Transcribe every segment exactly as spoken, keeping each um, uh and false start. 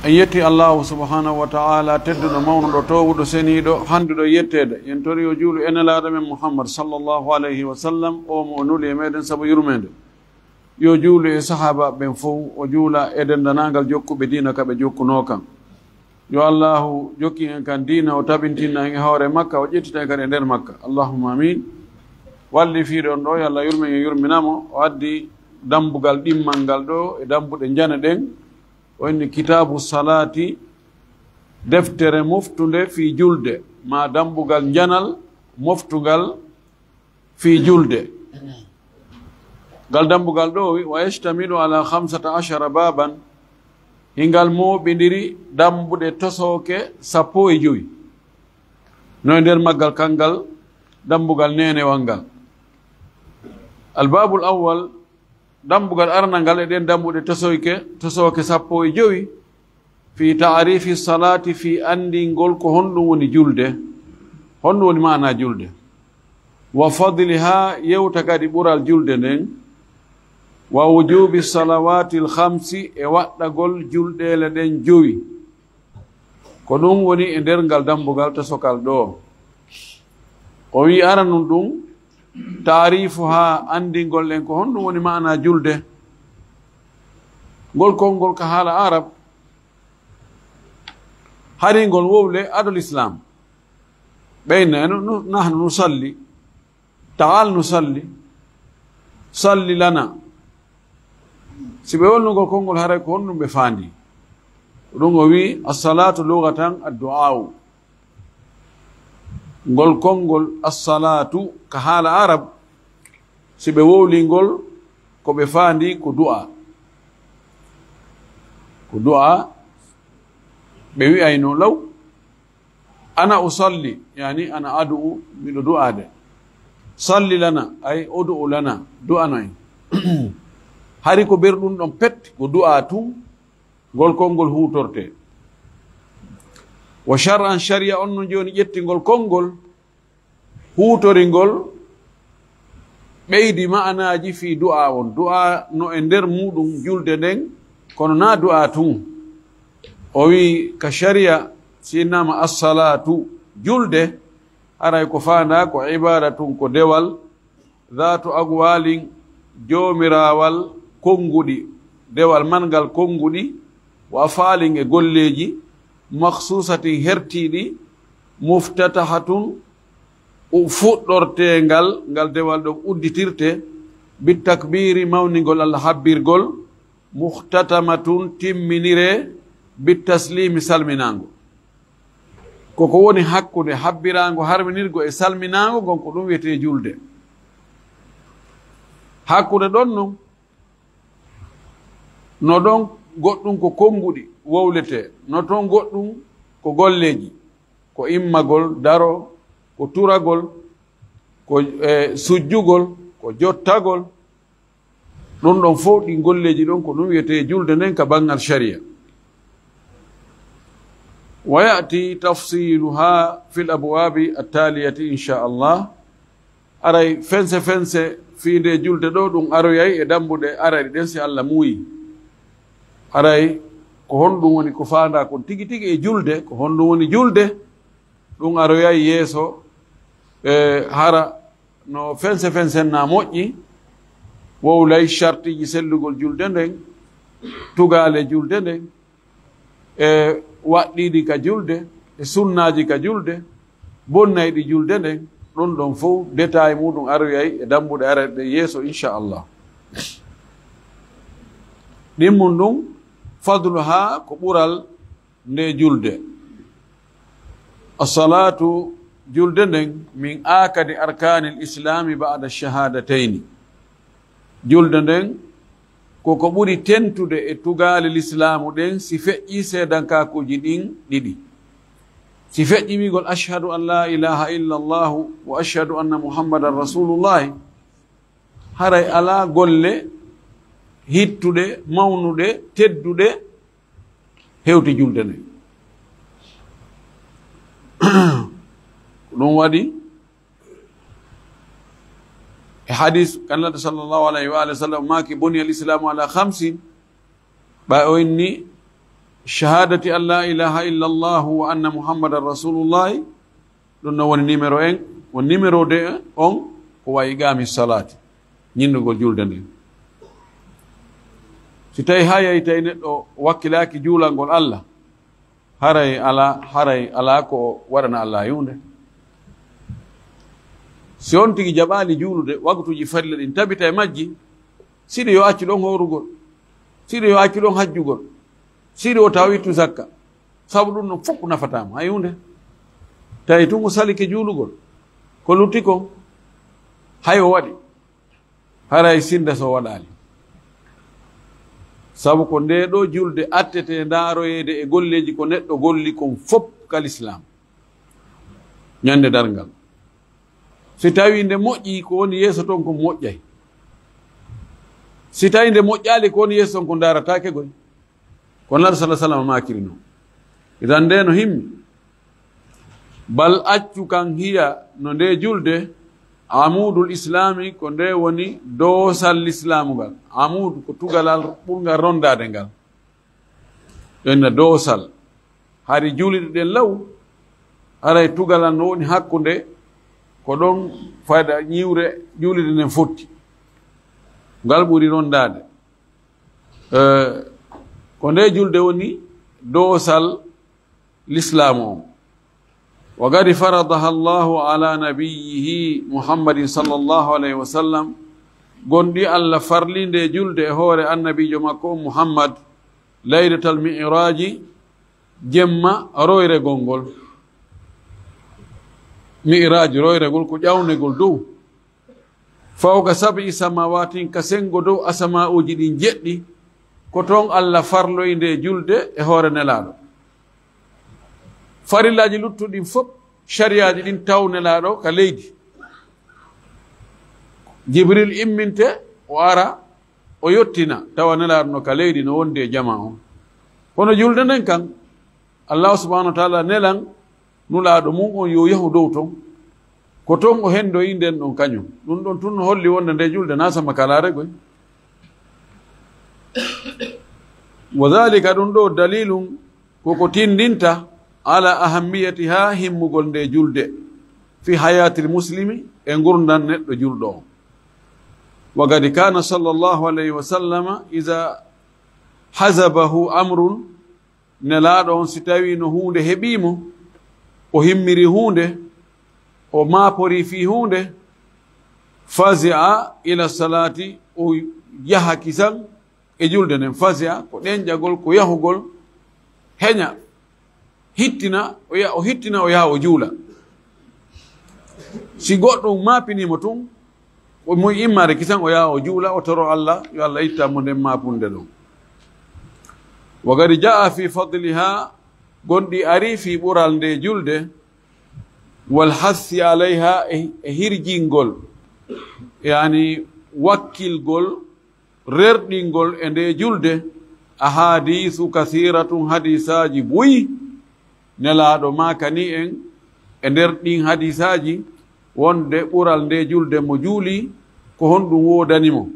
En yetti Allahu subhanahu wa ta'ala, tedduɗo, mawnuɗo, toowuɗo, seniiɗo, handuɗo yetteede. Yen tori yo juulu e Nelaaɗo men Muhammad sallallahu alayhi wa sallam, o mo o nuli e meɗen sabu yurmeende. Yo juulu e sahaaba ɓen fow, o juula e denndanangal jokkuɓe diina ka ɓe jokkunoo kan. Yo Allahu jokkin en kan diina, o tabintinna en e hoore makka, o ƴettita en kadi e nder makka. Allahumma amin. Wallifiiɗo on ɗo, yo Allah yurmen en, yurminamo, o addi dambugal ɗimmal ngal ɗo e dambuɗe njane ɗen. O inni kitaabu salaati, deftere moftunde fii julde, maa dambugal njanal moftungal fii julde. Ngal dambugal ɗo, o wi, wa yashtamilu ala khamsata ashara baban, hingal mooɓindiri dambuɗe tosooke sappo e jowi. No e nder maggal kangal dambugal neenewal ngal. Albabul awwal, dambugal aranal ngal e ɗen dambuɗe tosoyke, tosooke sappo e jowi, fi taarifi salaati, fi anndingol ko honɗum woni julde, honɗum woni maana julde, wa fadliha, yewta kadi ɓural julde nden, wa wujubi salawaatil khamsi, e waɗɗagol julɗeele ɗen jowi. Ko ɗum woni e nder ngal dambugal tosokal ɗo. O wi aranun ɗum, taarifu haa anndingol en ko honɗum woni maana julde. Ngol konngol ka haala Arab, hari ngol wowle adol Islam. Ɓeyna en, nu-, nahnu nusalli. Ta'al nusalli. Salli lana. Si ɓe wolnugol konngol, haray ko honɗum ɓe faandi? Ɗum o wi, as-salaatu lugatan addu'aa'u. Ngol konngol as-salaatu ka haala Arab, si ɓe wowli ngol, ko ɓe faandi ko du'a. Ko du'a ɓe wi'ayno law. Ana usalli, yani ana adu'u, miɗo du'aade. Salli lana, ay udu'u lana, du'ano en. Hari ko ber ɗum ɗon pet, ko du'a tun, ngol konngol huutorte. Wa shar'an, shari'a on non jooni ƴetti ngol konngol, huutori ngol, ɓeydi ma'anaaji fii du'a on. Du'a no e nder muuɗum julde nden, kono naa du'a tun. O wi ka shari'a, si innama as-salaatu, julde, haray ko faandaa ko ibadatun, ko dewal, dhaatu aqwalin, joomiraawal konnguɗi, dewal man ngal konnguɗi, wa af'alin, e golleeji, makhsusatin, hertiiɗi, muftatahatun, u-, fuɗɗortee ngal, ngal dewal ɗon udditirte, bi takbiiri, mawningol Allah, habbirgol, muhtatamatun, timminiree, bi taslimi, salminaango. Ko ko woni hakkunde habbiraango, harminirgo e salminaango ngon, ko ɗum wiyetee julde. Hakkunde ɗon non, no ɗon goɗɗum ko konnguɗi wowletee, no ton goɗɗum ko golleeji, ko immagol, daro, ko turagol, ko, e, sujjugol, ko jottagol. Ɗum ɗon fof, ɗin golleeji ɗon, ko ɗum wiyetee julde nden ka banngal shari'a. Wa ya'ti tafsiluha fil abwabi attaliyati, insha Allah. Aray fense fense fii nde julde ɗo, ɗum aroyay e dambuɗe arayɗe ɗen, si Allah muuyi. Aray ko honɗum woni ko faandaa kon tigi tigi e julde, ko honɗum woni julde, ɗum aroyay yeeso, e, hara no fense fensen na moƴƴi, wowlay shartiiji sellugol julde nden, tugaale julde nden, e waɗɗiiɗi ka julde, e sunnaaji ka julde, bonnayɗi julde nden, ɗum ɗon fof détail muuɗum aroyay e dambuɗe arayɗe ɗen yeeso, insha Allah. Ɗimmun ɗum, fadluha, ko ɓural nde julde. As-salaatu, julde nden, min aakadi arkaanil islaami ba'da shahaadatayni. Julde nden, ko ko ɓuri tentude e tugaale lislaamu ɗen, si feƴƴii seedankaakuuji ɗin ɗiɗi. Si feƴƴii wi'ugol, "Ashhadu an laa ilaaha illa Allaahu wa ashhadu anna Muhammadan Rasuulullaahi," haray alaa golle hittuɗe, mawnuɗe, tedduɗe, hewti julde nden. Ko ɗum waɗi e hadis, kan Nulaaɗo sallallahu alayhi wa alihi wa sallam maaki, "Buniya al-islaamu ala khamsin." Ɓay o inni, Shahadati an la ilaha illa Allah wa anna Muhammadan Rasulullahi, ɗum no woni numéro un. Ko numéro deux on, ko wa iqami salati, ñinnugol julde nden. Si tawi haya tawi neɗɗo wakkilaaki juulangol Allah, haray ala, haray ala ko waɗana Allah huunde. Si on tigi jaɓaali juulude waktuuji farilla ɗin, tabita e majji, siɗi yo accu ɗon hoorugol, siɗi yo accu ɗon hajjugol, siɗi o tawa ittu zakka, sabu ɗum ɗon fof nafataama hay huunde. Tawi tun o salike juulugol, ko lutti kon, hay o waɗi, haray sinnda so waɗaali. Sabu ko nde ɗo julde attete ndaaroyeede e golleeji ko neɗɗo golli kon fof ka lislaam ñande darngal. Si tawi nde moƴƴi, ko woni yeeso ton ko moƴƴay. Si tawi nde moƴƴaali, ko woni yeeso ton ko ndaarataake goy. Ko Nulaaɗo sala sallam maakiri non. Idan nde no himmi. Bal accu kan hiya no nde julde, amudul islami, ko nde woni doosal lislaamu ngal. Amud ko tugalal ɓurngal rondaade ngal. Ɗon na doosal. Hari juuliɗe ɗen law, haray tugalal no woni hakkunde, ko ɗon fayda ñiwre juuliɗe nden fotti. Ngal ɓuri rondaade. Eh, ko nde julde woni doosal lislaamu on. Wa qad faradaha Allahu ala nabiyyihi Muhammadin sallallahu alayhi wa sallam. Gonɗi Allah farlinde julde e hoore annabiijo makko on Muhammad, laylatal mi'raji, jemma royregol ngol. Mi'raj, royregol ko ƴawnegol dow. Fawqa sab'i samawatin, ka sengo dow asama'uuji ɗin jeɗɗi, ko ton Allah farloyi nde julde e hoore Nelaaɗo. Farillaaji luttuɗin fof, shariyaaji ɗin taw Nelaaɗo ka leydi. Jibril imminte, o ara, o yottina, tawa Nelaaɗo no ka leydi, no wondi e jamaa on. Kono julde nden kan, Allah subhanahu wa ta'ala nelan Nulaaɗo mum on yo yahu dow ton. Ko ton o hendoyi nden ɗon kañum. Ɗum ɗon tun no holli wonde nde julde na sama kalaare goy. Wa dhalika, ɗum ɗo dalilun, ko ko tindinta ala ahammiyatiha, himmugol nde julde, fi hayatil muslimi, e ngurndan neɗɗo julɗo on. Wa qad kana sallallahu alayhi wa sallama iza hazabahu amrun, Nelaaɗo on, si tawii no huunde heɓii mo, o himmiri huunde, o maaporii fii huunde, fazi'a ila salaati, o yaha kisan e julde nden. Fazi'a ko ɗenƴagol, ko yahugol, heña, hittina, o ya-, o hittina, o yaha o juula. Si goɗɗum maapinii mo tun, o moy immaade kisan, o yaha o juula, o toro Allah, yo Allah itta mo nden maapunde ɗon. Wa qad jaa fi fadliha, gonɗi ari fii ɓural nde julde, wal hassi alayha, e, e hirjingol, yani wakkilgol, rerɗingol e nde julde, ahadiisu kasiiratun, hadiisaaji buy. Nelaaɗo maakani en e nder ɗin hadiisaaji wonde ɓural nde julde mo juuli, ko honɗum woodani mo.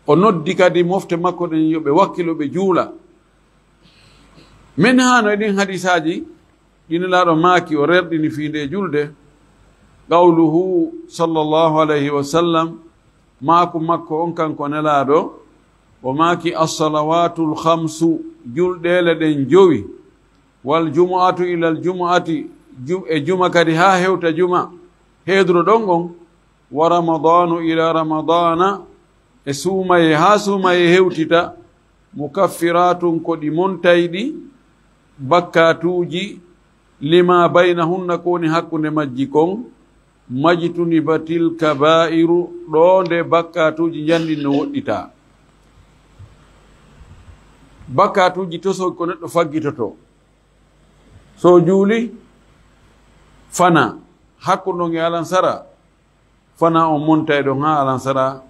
O noddi kadi mofte makko ɗen yo ɓe wakkilo ɓe juula. Min hano e ɗin hadiisaaji ɗi Nelaaɗo maaki o rerɗini fii nde julde, qawluhu sallallahu alayhi wa sallam, maaku makko on kanko Nelaaɗo, o maaki, "As-salawaatul khamsu, julɗeele ɗen jowi, wal jumu'atu ilal jumu'ati, ju-, e juma kadi haa hewta juma, heedruɗon on, wa ramadaanu ila ramadaana, e suumaye haa suumaye hewtita, mukaffiratun, ko ɗi montayɗi bakkaatuuji, lima baynahunna, ko woni hakkunde majji kon, majtunibatil kabaa'iru, ɗo nde bakkaatuuji njanɗin no woɗɗitaa." Bakkaatuuji tosooji ko neɗɗo faggitotoo. So juuli, fana, hakkunde on e alansara, fana on montay ɗon haa alansara,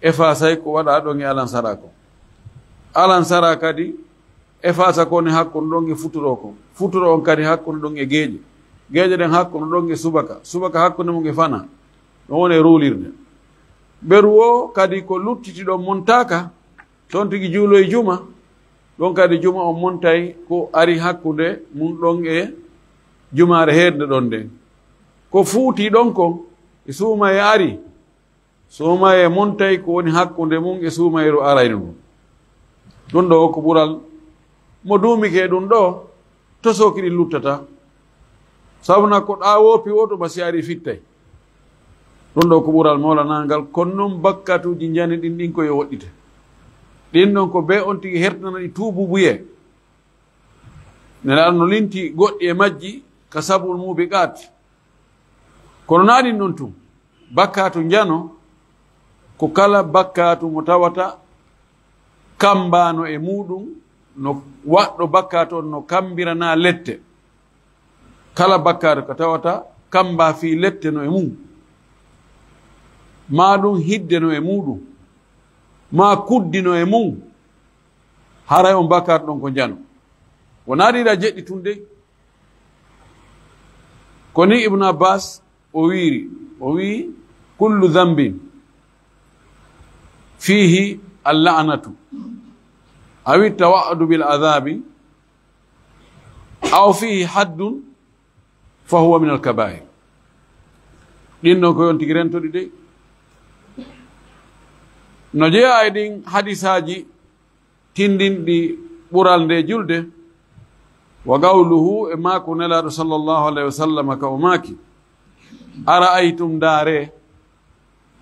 efasay ko waɗa ɗon e alansara ko. Alansara kadi efasa ko woni hakkunde ɗon e futuro ko. Futuro on kadi hakkunde ɗon e geeƴe. Geeƴe ɗen hakkunde ɗon e subaka. Subaka hakkunde mum e fana. Ɗon woni e ruulirde. Ɓeru o kadi ko luttiti ɗon montaaka, ton tigi juuloy juma, Ɗon kadi juma on montay ko ari hakkunde mun ɗon e jumaare heednde ɗon nden. Ko fuuti ɗon kon e suumaye ari, suumaye montay ko woni hakkunde mun e suumayru arayru ndun. Ɗun ɗoo ko ɓural mo duumike ɗun ɗoo, tosooki ɗin luttata. Sabuna ko ɗaa woopi woo tuma si ari fittay. Ɗun ɗoo ko ɓural mawlanangal, kono non bakkatuuji njani ɗin ɗin ko yo woɗɗite. Ɗin ɗon ko bee on tigi hertana ɗi tuububuyee. Nelaaɗo no linti goɗɗi e majji ka sabul muubiqaat. Kono naa ɗin ɗon tun, bakkatu njano ko kala bakkatu mo tawata kambaano e muuɗum, no waɗɗo bakkatu on no kambiranaa lette. Kala bakkatu ka tawata kambaa fii lette no e mum, maa ɗum hidde no e muuɗum, maa kuddi no e mum, haray on bakkatu ɗon ko njano. Wonaa ɗiɗa jeɗɗi tun dey. Ko ni Ibnu Abbas o wiiri, o wii, "Kullu dhanbin fiihi al-la'natu awi tawa'adu bil adhabi aw fiihi haddun fa huwa min al-kabaa'ir." Ɗin ɗon ko yon tigi rentoɗi dey. No jeyaa e ɗin hadisaaji tindinɗi ɓural nde julde, wa qawluhu, e maaku Nelaaɗo sallallahu alayhi wa sallam ka o maaki, "Ara'aytum, ndaaree,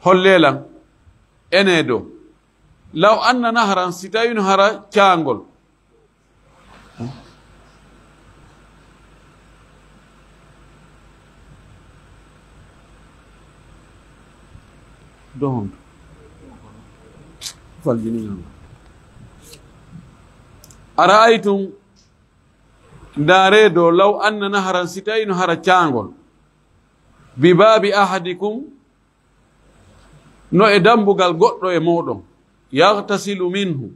hollee lan, enee ɗoo, law anna nahran, si tawino hara caangol." Dohonto. Faljini non. Ara'aytum, ndaaree ɗoo, law anna nahran, si tawino hara caangol, bi baabi ahadikum, no e dambugal goɗɗo e mooɗon, yaghtasilu minhu,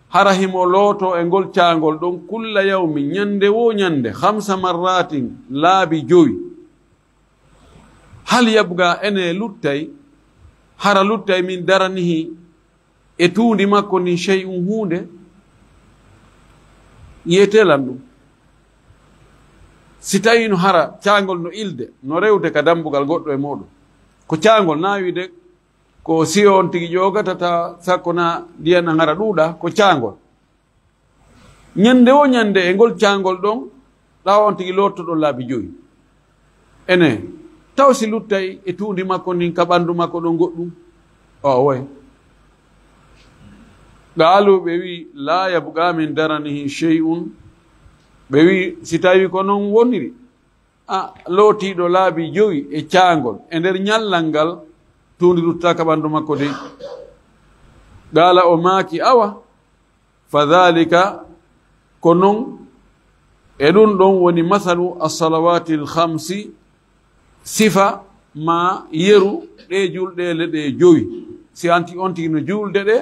hara himo lootoo e ngol caangol ɗon, kulla yawmin, ɲande woo ɲande, khamsa marratin, laabi jowi. Hal yabqa, enee luttay, hara luttay, min daranihi, e tuundi makko ndin, shay'un, huunde? Yi'etee lan ɗum. Si tawii no hara caangol no ilde, no rewde ka dambugal goɗɗo e mooɗon, ko caangol, naa wiide ko siyo on tigi ƴoogata, ta sakko naa ndiyan an hara ɗuuɗa, ko caangol. Ɲande woo ɲande e ngol caangol ɗon, ɗawo on tigi lootoɗon laabi jowi. Enee, taw si luttay e tuundi makko ndin ka ɓandu makko ɗon goɗɗum? O way. Qaalu, ɓe wi'i, "Laa yabqa min daranihi shay'un." Ɓe wi'i, "Si tawii ko non woniri, a lootiiɗo laabi jowi e caangol, e nder ɲallal ngal, tuundi luttataa ka ɓandu makko dey." Qaala, o maaki, "Awa, fa dhalika, ko non, e ɗum ɗon woni masalu as-salawaatil khamsi, sifa maa yeru ɗee julɗeele ɗee jowi. Si anti on tigi no juulde ɗe,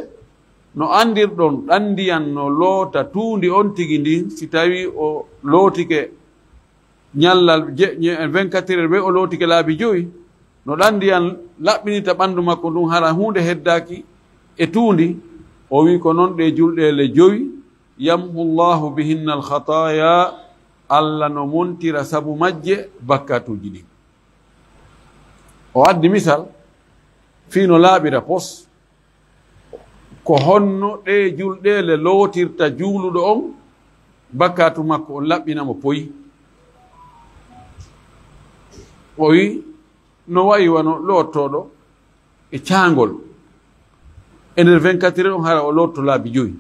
no anndirɗon ɗan ndiyan no loota tuundi on tigi ndin, si tawii o lootike ɲallal je-, ɲe-, vingt-quatre heures ɓe o lootike laabi jowi, no ɗan ndiyan laɓɓinirta ɓandu makko ndun, hara huunde heddaaki e tuundi." O wi'i, "Ko non ɗee julɗeele jowi, yamhu Allahu bihinna al-khataaya, Alla no montira sabu majje bakkatuuji ɗin." O addi misal fii no laaɓira pos. Ko honno ɗee julɗeele lootirta juuluɗo on, bakkatu makko on laɓɓina mo poy? O wi'i, no wa'i wano loottooɗo e caangol. E nder vingt-quatre heures on, hara o lootto laabi jowi.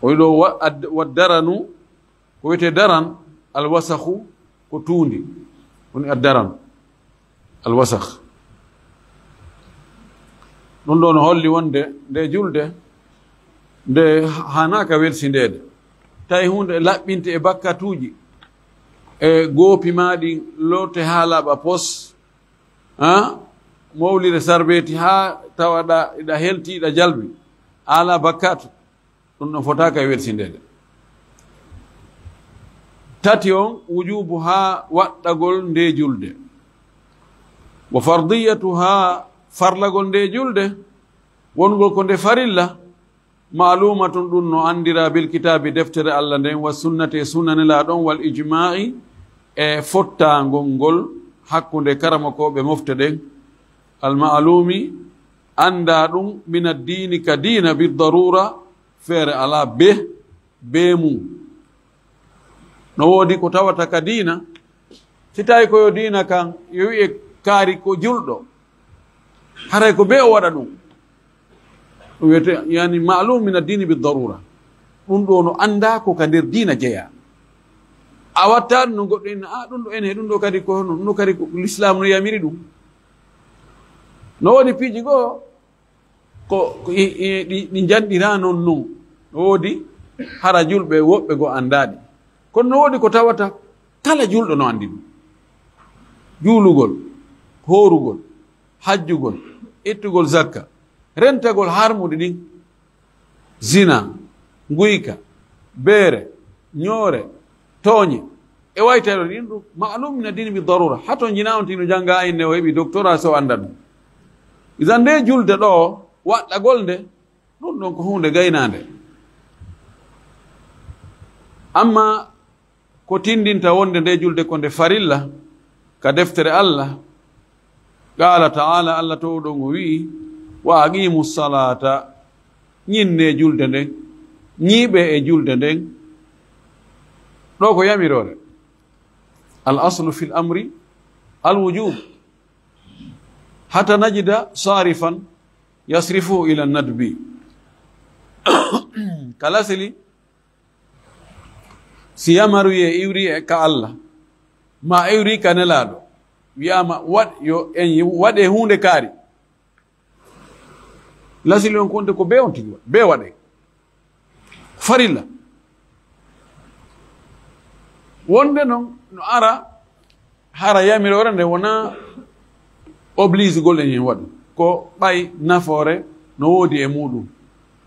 O wi'i ɗoo wa-, ad-, wa daranu, ko wiyetee daran, alwasakhu, ko tuundi, woni addaran, alwasakh. Ɗum ɗoo no holli wonde nde julde, nde haanaaka welsindeede. Tawi huunde laɓɓinte e bakkatuuji, e goopi maa ɗin loote haa laaɓa pos, a, mowlire sarbeeti haa tawa ɗa, ɗa helti, ɗa jalbi, a alaa bakkatu. Ɗum ɗon fotaaka e welsindeede. Tati on, wujubuhaa, waɗɗagol nde julde. Wa fardiyatuhaa, farlagol nde julde, wonugol ko nde farilla, Maaluumatun, ɗum no anndiraa, bil kitaabi, deftere Allah nden, wa sunnati, e sunna Nelaaɗo on, wal ijmaa'i, e fottaangol ngol hakkunde karamokooɓe mofte ɗen. Al ma'luumi, anndaa ɗum, min ad-diini, ka diina, bi daruura, feere alaa, be, be mum. No woodi ko tawata ka diina, si tawi ko yo diina kan, yo wi'e kaari ko julɗo, haray ko be o waɗa ɗum. Ɗum wiyete, yani, ma'lum min ad-dini bi darura. Ɗum ɗo no anndaa ko ka nder diina jeyaa. A watta ɗum no goɗɗo inna, "Ah, ɗum ɗo ene, ɗum ɗo kadi ko hono, ɗum ɗo kadi ko Lislaam no yamiri ɗum." No woodi piiji goo, ko, ko i, i, ɗi, ɗi njanɗiraa non non. No woodi hara julɓe woɓɓe goo anndaaɗi. Kono no woodi ko tawata kala julɗo no anndi ɗum. Juulugol, hoorugol, hajjugol, ittugol zakka, rentagol harmuɗi ɗin, zina, nguyka, beere, ñoore, tooñe, e waytayɗo ɗin ɗum, ma'lum min ad-din bi darura. Hato njina on tino jannga inne o heɓi doctorat so annda ɗum. Idan nde julde ɗo, waɗɗagol nde, ɗum ɗon ko huunde gaynaande. Amma ko tindinta wonde nde julde ko nde farilla ka deftere Allah, qaala ta'ala, Allah towɗo on o wi'i, "Wa aqimu salata, ñinne julde nden, ñiiɓe e julde nden." Ɗo ko yamiroore. Al aslu fil amri al wujub. Hatta najida sarifan yasrifu ila nadbi. Kala sili, si yamaruye iwri e ka Allah, ma iwri ka Nelaaɗo, wi'ama, "Waɗ, yo en waɗe huunde kaari." Lasili on konde ko be on tigi wa-, be waɗe. Farilla. Wonde non no ara hara yamiroore nde wona obligegol en yen waɗu. Ko ɓay nafoore no woodi e muɗum.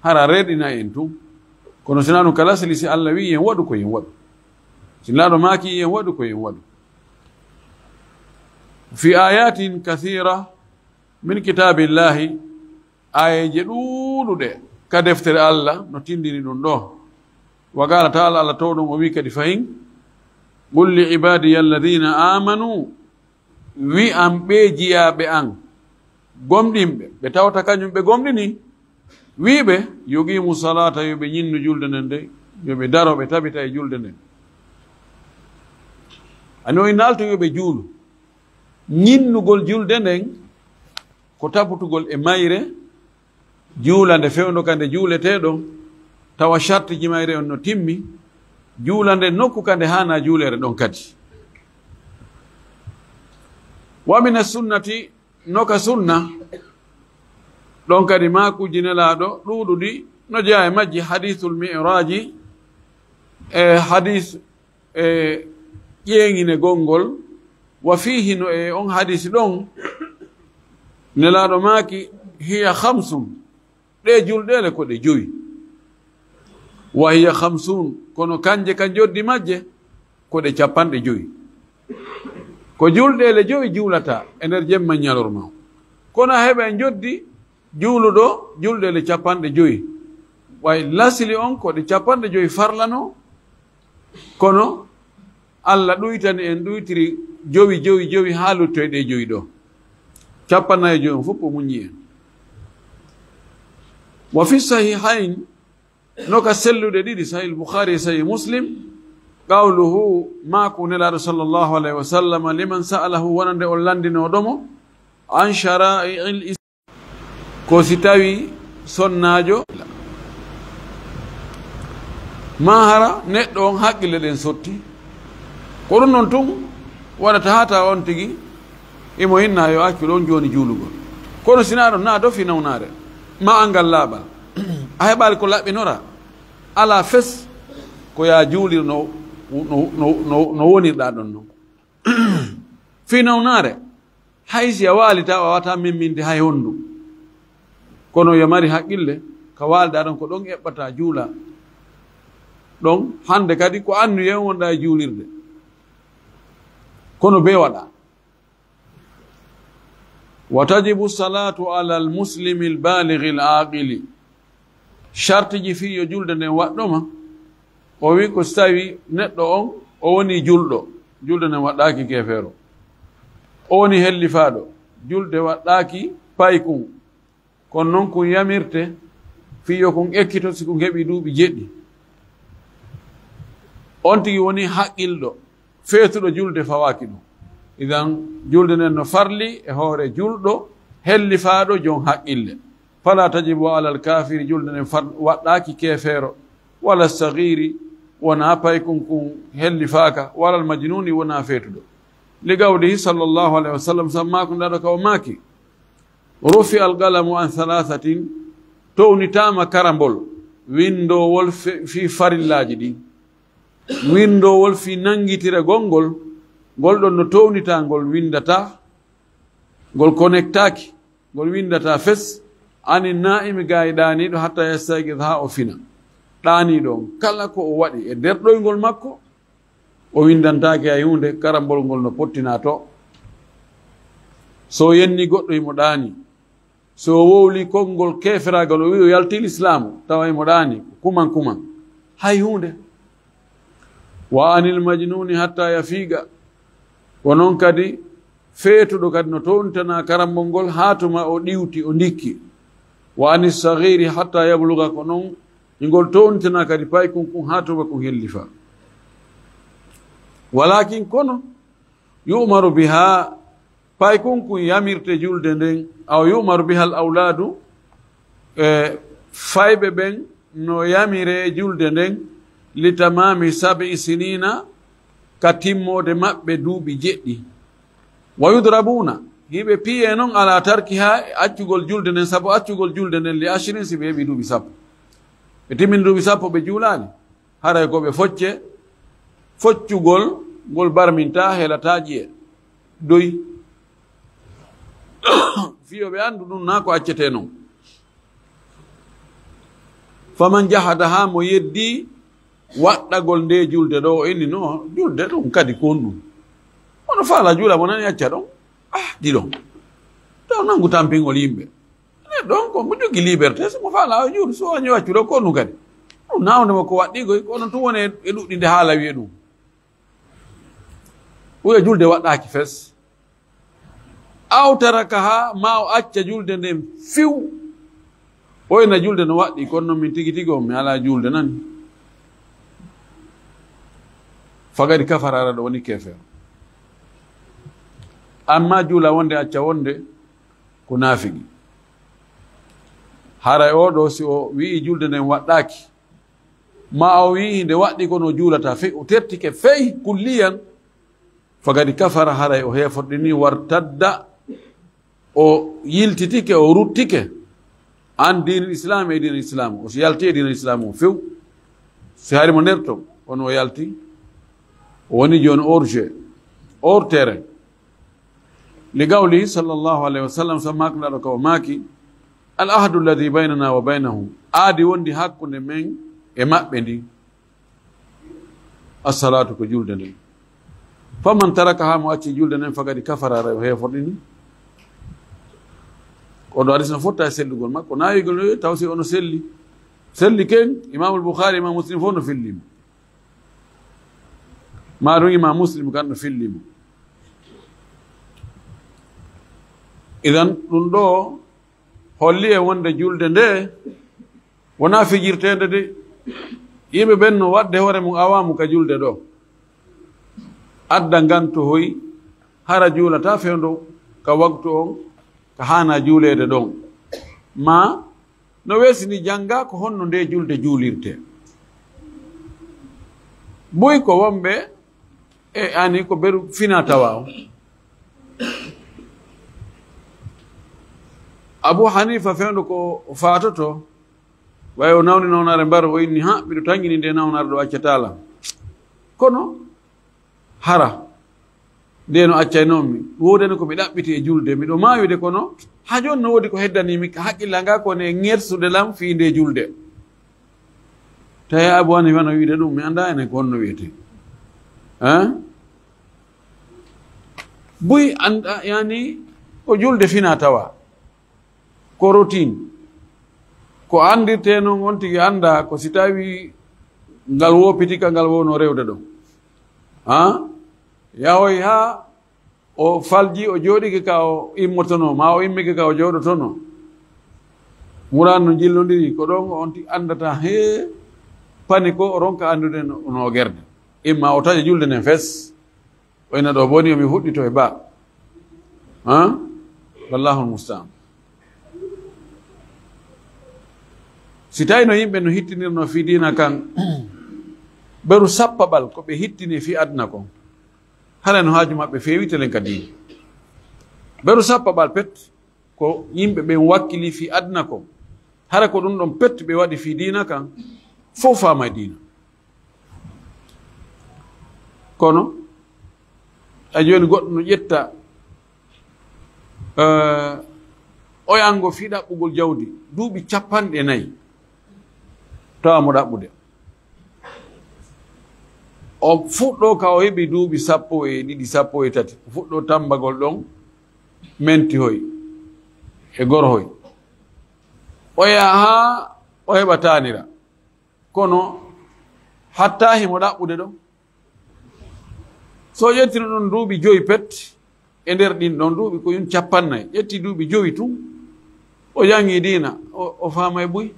Hara reɗina en tun. Kono sina ɗum kala sili si Allah wi'i yen waɗu ko yen waɗu. Si Nelaaɗo maaki yen waɗu ko yen waɗu. Fi ayatin kathira min kitaabillahi, aayeeje ɗuuɗuɗe ka deftere Allah no tindini ɗum ɗo. Wa qaala ta'ala, Allah towɗo on o wi'i kadi fahin, "Qul li ibadiya alladhina amanu," wi'an ɓee jiyaaɓe an, gomɗinɓe, ɓe tawata kañum ɓe gomɗini, wi'ɓe, "Yuqimu salata," yo ɓe ñinnu julde nden de, yo ɓe daro, ɓe tabita e julde nden. Ani o innaalto yo ɓe juulu. Ñinnugol julde nden ko tabutugol e mayre, juulande fewndo ka nde juuletee ɗon, tawa shartiji mayre on no timmi, juulande nokku ka nde haana juulere ɗon kadi. Wa mina sunnati, no ka sunna, ɗon kadi maakuuji Nelaaɗo ɗuuɗuɗi no jeyaa e majji, hadiisul mi'raaji, e hadiis e ƴeeŋinegol ngol, wa fiihi, no e on hadiisi ɗon, Nelaaɗo maaki, "Hiya khamsun," ɗe julɗeele ko ɗe jowi. "Wa hiya khamsun," kono kanje ka njoddi majje ko ɗe capanɗe jowi. Ko julɗeele jowi juulata e nder jemma ñalorma. Kono a heɓa e njoddi juuluɗo julɗeele capanɗe jowi. Way lasili on ko ɗe capanɗe jowi farlano, kono Allah ɗuytani en, ɗuytiri jowi, jowi, jowi haa luttoy ɗe jowi ɗo. Capannayo jowi on fof o muññi en. Wa fi sahihayn, no ka selluɗe ɗiɗi, Sahih Bukhari e Sahih Muslim, qawluhu, maaku Nelaaɗo sallallahu alayhi wa sallam, liman sa'alahu, wonande on lanndinooɗo mo, an shara'i'il is-, ko si tawi sonnaajo, ma hara neɗɗo on haqqille ɗen sotti, ko ɗum non tun waɗata haa tawa on tigi imo hinna yo accu ɗon jooni juulugol. Kono si na ɗon, na do fi nawnaare, ma angal laaɓal, a heɓaali ko laɓɓinora, alaa fes ko yaa juulir no, no, no, no, no wonirɗaa ɗon non. Fi nawnaare, hay si a waali tawa a wata memminde hay hondu. Kono yo mari haqqille, ka waalda ɗon ko ɗon eɓɓata juula. Ɗon hannde kadi ko annuye on wonɗa e juulirde. Kono be waɗa. Wa tajibu salatu ala al-muslimi al-balighi al-aqili. Sartiji fii yo julde nden waɗɗo ma, o wi'i ko so tawi neɗɗo on o woni julɗo, julde nden waɗɗaaki keefeero, o woni hellifaaɗo, julde waɗɗaaki paykun, kono non kun yamirte fii yo kun ekkito si kun heɓi duuɓi jeɗɗi. On tigi woni haqqilɗo, feetuɗo julde fawaaki ɗum. Idan, julde nden no farli e hoore julɗo, hellifaaɗo, jon haqqille. Fala tajibu alal kaafiri, julde nden far-, waɗɗaaki keefeero, wala sagiiri, wonaa paykun kun hellifaaka, wala majnuuni, wonaa feetuɗo. Li qawlihi sallallahu alayhi wa sallam, sabu maako ndaɗo ka o maaki, rufi al qalamu an thalathatin, townitaama karambol, windoowol fe-, fii farillaaji ɗin. Windoowol fii nanngitiragol ngol, ngol ɗon no townitaa, ngol winndataa, ngol connectaaki, ngol winndataa fes, ani naa'imi, gaa e ɗaaniiɗo, hatta yastayqid, haa o fina. Ɗaaniiɗo on, kala ko o waɗi e derɗoyngol makko, o winndantaake hay huunde, karambol ngol no pottinaa to. So o yenni goɗɗo, himo ɗaani. So o wowli konngol keeferaagal, o wi'i o yaltii lislaamu, tawa himo ɗaani, kuman kuman. Hay huunde. Wa anil majnuuni hatta yafiiqa. Ko non kadi, feetuɗo kadi no towntanaa karambol ngol haa tuma o ɗiwti, o ndikki. Wa anis sagiiri hatta yabluga, ko non hingol towntanaa kadi paykun kun haa tuma kun hellifa. Walaakin kono, yu'maru bihaa, paykun kun yamirte julde nden, aw yu'maru bihal awlaadu, e fayɓe ɓen no yamire julde nden, li tamaami sab'i siniina, ka timmoode maɓɓe duuɓi jeɗɗi. Wa yudrabuuna, hiɓe piye non ala tarkihaa e accugol julde nden, sabu accugol julde nden li ashrin, si ɓe heɓi duuɓi sappo. Ɓe timmini duuɓi sappo ɓe juulaali. Haray ko ɓe focce, foccugol ngol barmintaa, helataa ƴi'e. Doy. Fii yo ɓe anndu ɗum naa ko accetee non. Faman jahadahaa, mo yeddii waɗɗagol nde julde ɗo, o inni no julde ɗum kadi ko honɗum? Ono faala juula mo nani acca ɗon? Ah, di ɗon. Taw nangu tampingol yimɓe. Neɗɗo on ko mo jogii liberté, si mo faala o juulu, so o añi waccude ko honɗum kadi? Ɗum nawnde mo ko waɗɗii koy, kono tun woni e ɗuɗɗinde haala wi'e ɗum. Ɓuya julde waɗɗaaki fes. Aw tarakahaa, ma o acca julde nden fiw. O ina julde no waɗɗii, kono non min tigi tigi on mi alaa julde nani. Fagadi kafara, ara ɗo woni keefeero. Amma juula wonde acca wonde, ko naafigi. Haray oo ɗoo, si o wi'i julde nden waɗɗaaki, ma o wi'i nde waɗɗii kono o juulataa fey, o tertike fey kulliyan, fagadi kafara, haray o heeforɗini, wartadda, o yiltitike, o ruttike, an diinil islaam, e diinil islaam, o si yalti e diinil islaam o few, si hari mo nder ton, kono o yalti, o woni jooni hors jeu, hors terrain. Li qawlihi sallallahu alayhi wa sallam, sabu maaki ndaɗo ka o maaki, al ahdu alladhi baynana wa baynahum, aadi wondi hakkunde men e maɓɓe ndin, as-salaatu, ko julde nden. Faman tarakaha, mo acci julde nden, fagadi kafara, ara o heeforɗini. Ko ɗo hadis no fotta e sellugol makko, naawigol no taw si ono selli. Selli ken, Imamul Bukhari, Imam Muslim fof no fillimo. Ma ɗum Imam Muslim kan no fillimo. Idan ɗum ɗo holli e wonde julde nde wonaa fijirteende de. Yimɓe ɓen no waɗde hoore mum awaamu ka julde ɗo. Adda nganto hoy hara juulata fewndo ka waktu on, ka haana juuleede ɗon. Ma no weesini jannga ko honno nde julde juulirte. Buy ko wonɓe e ani ko beru fina tawa o. Abu Hanifa fewndo ko faatoto, way o nawni nawnaare mbaro, o inni, "Ha, miɗo tangini nde nawnaare ɗo, accataala. Kono hara nde no accaynoo mi, woodani ko mi ɗaɓɓiti e julde, miɗo maayude, kono ha jooni no woodi ko heddanii mi ka haqqilla nga, ko ne ŋersude lam fii nde julde." Tawi Abu Hanifa no wiide ɗum, mi anndaa enen ko honno wiyetee. Hein? Buy annda, yani, ko julde fina tawa. Ko routine. Ko anndirtee noon, on tigi anndaa ko si tawii ngal woopiti ka ngal wonoo rewde ɗon. Haa yahoy haa o falji, o jooɗike ka o immotonoo, maa o immike ka o jooɗotonoo. Muraan no njillondiri, ko ɗon on tigi anndata, hee, pani ko o ronka anndude no, no o gerde. Imma o taƴa julde nden fes, o ina ɗo boni, o mi fuɗɗito e ba. Haa? Wallahul mustaan. Si tawi no yimɓe no hittinirno fii diina kan, ɓeru sappaɓal ko ɓe hittini fii aduna kon, hara no haaju maɓɓe feewitelen ka diina. Ɓeru sappaɓal pet ko yimɓe ɓen wakkili fii aduna kon, hara ko ɗum ɗon pet ɓe waɗi fii diina kan, fof faama e diina. Kono a jooni goɗɗo no ƴetta, eh, oyango fii ɗaɓɓugol jawdi duuɓi capanɗe nayi, tawa mo ɗaɓɓude. O fuɗɗo ka o heɓi duuɓi sappo e ɗiɗi, sappo e tati, o fuɗɗo tambagol ɗon, menti hoy e goro hoy. O yaha haa o heɓa taanira. Kono hatta himo ɗaɓɓude ɗon. So ƴettino ɗon duuɓi joyi pet, e nder ɗin ɗon duuɓi ko yun capannay, ƴetti duuɓi joyi tun, o jangi diina, o, o faama e buy.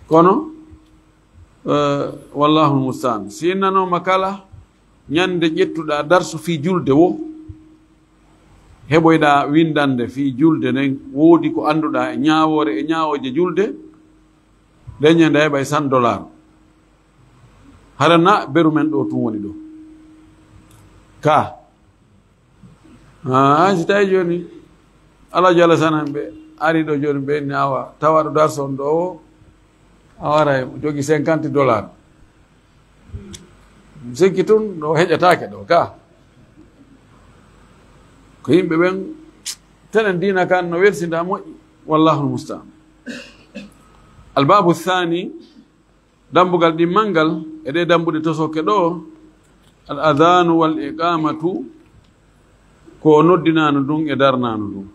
Kono, eh, wallahul mustaan. Si innanooma kala ñande ƴettuɗaa darsu fii julde wo, heɓoyɗaa windande fii julde nden, woodi ko annduɗaa e ñaawoore e ñaawooje julde, nden ñande a heɓay cent dollars. Hara na beru men ɗo tun woni ɗo. Ka. Ah, si tawi jooni, Alhaji Alasan en ɓe ari ɗo jooni, ɓe inni awa, tawa ɗo darsu on ɗo o, a waray, mo jogi cinquante dollars. Sikki tun ɗo heƴataake ɗo, ka. Ko yimɓe ɓen, tenen diina kan no welsinda moƴƴi. Wallahul mustaan. Albabu thani, dambugal ɗimmal ngal e ɗe dambuɗe tosoke ɗo, al adhanu wal iqamatu, ko noddinaandu ndun e darnaandu ndun.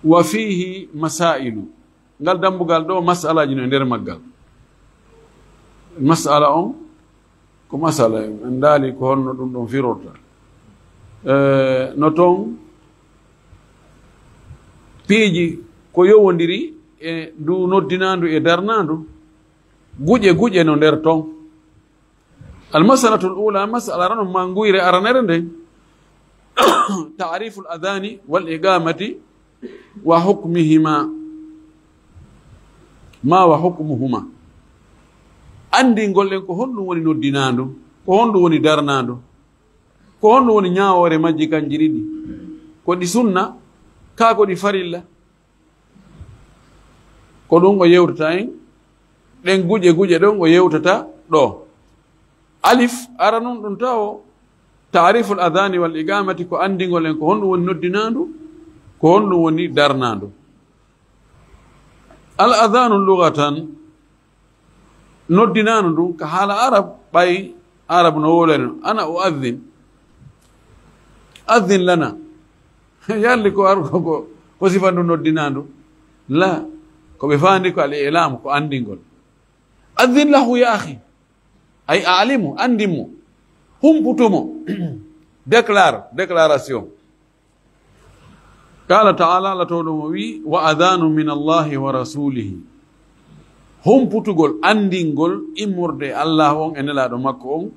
Wa fihi masailu, ngal dambugal ɗo, masalaaji no e nder maggal. Masala on, ko masala, en ndaali ko honno ɗum ɗon firorta. Eh, no ton piiji ko yowondiri e ndu noddinaandu e darnaandu, guƴe guƴe no nder ton. Al masalatul ula, masala ranon ma nguyre aranere nden, ta'riful adhani wal iqamati wa hukmihima, ma wa hukmuhuma. Anndingol en ko honɗum woni noddinaandu, ko honɗum woni darnaandu, ko honɗum woni ñaawoore majji kanji ɗiɗi, ko ɗi sunna, kaa ko ɗi farilla. Ko ɗum o yewtata en, ɗen guƴe guƴe ɗon o yewtata ɗo. Alif, aranun ɗum tawo, ta'riful adhani wal iqamati, ko anndingol en ko honɗum woni noddinaandu, ko honɗum woni darnaandu. Al adhanu lughatan, noddinaandu ndun ka haala arab, ɓay arab no wolori non, ana uadhin, adhin lana. Yalli ko ar-, ko, ko, ko sifa ndu noddinaandu? La, ko ɓe faandi ko al ilam, ko anndingol. Adhin lahu ya akhi. Ay alimu, anndin mo, humputu mo. Déclare, déclaration. Qala ta'ala, Allah towɗo mo wi, "Wa adhanu min Allahi wa rasulihi." Humputugol, anndingol immorde e Allah on e nelaaɗo makko on,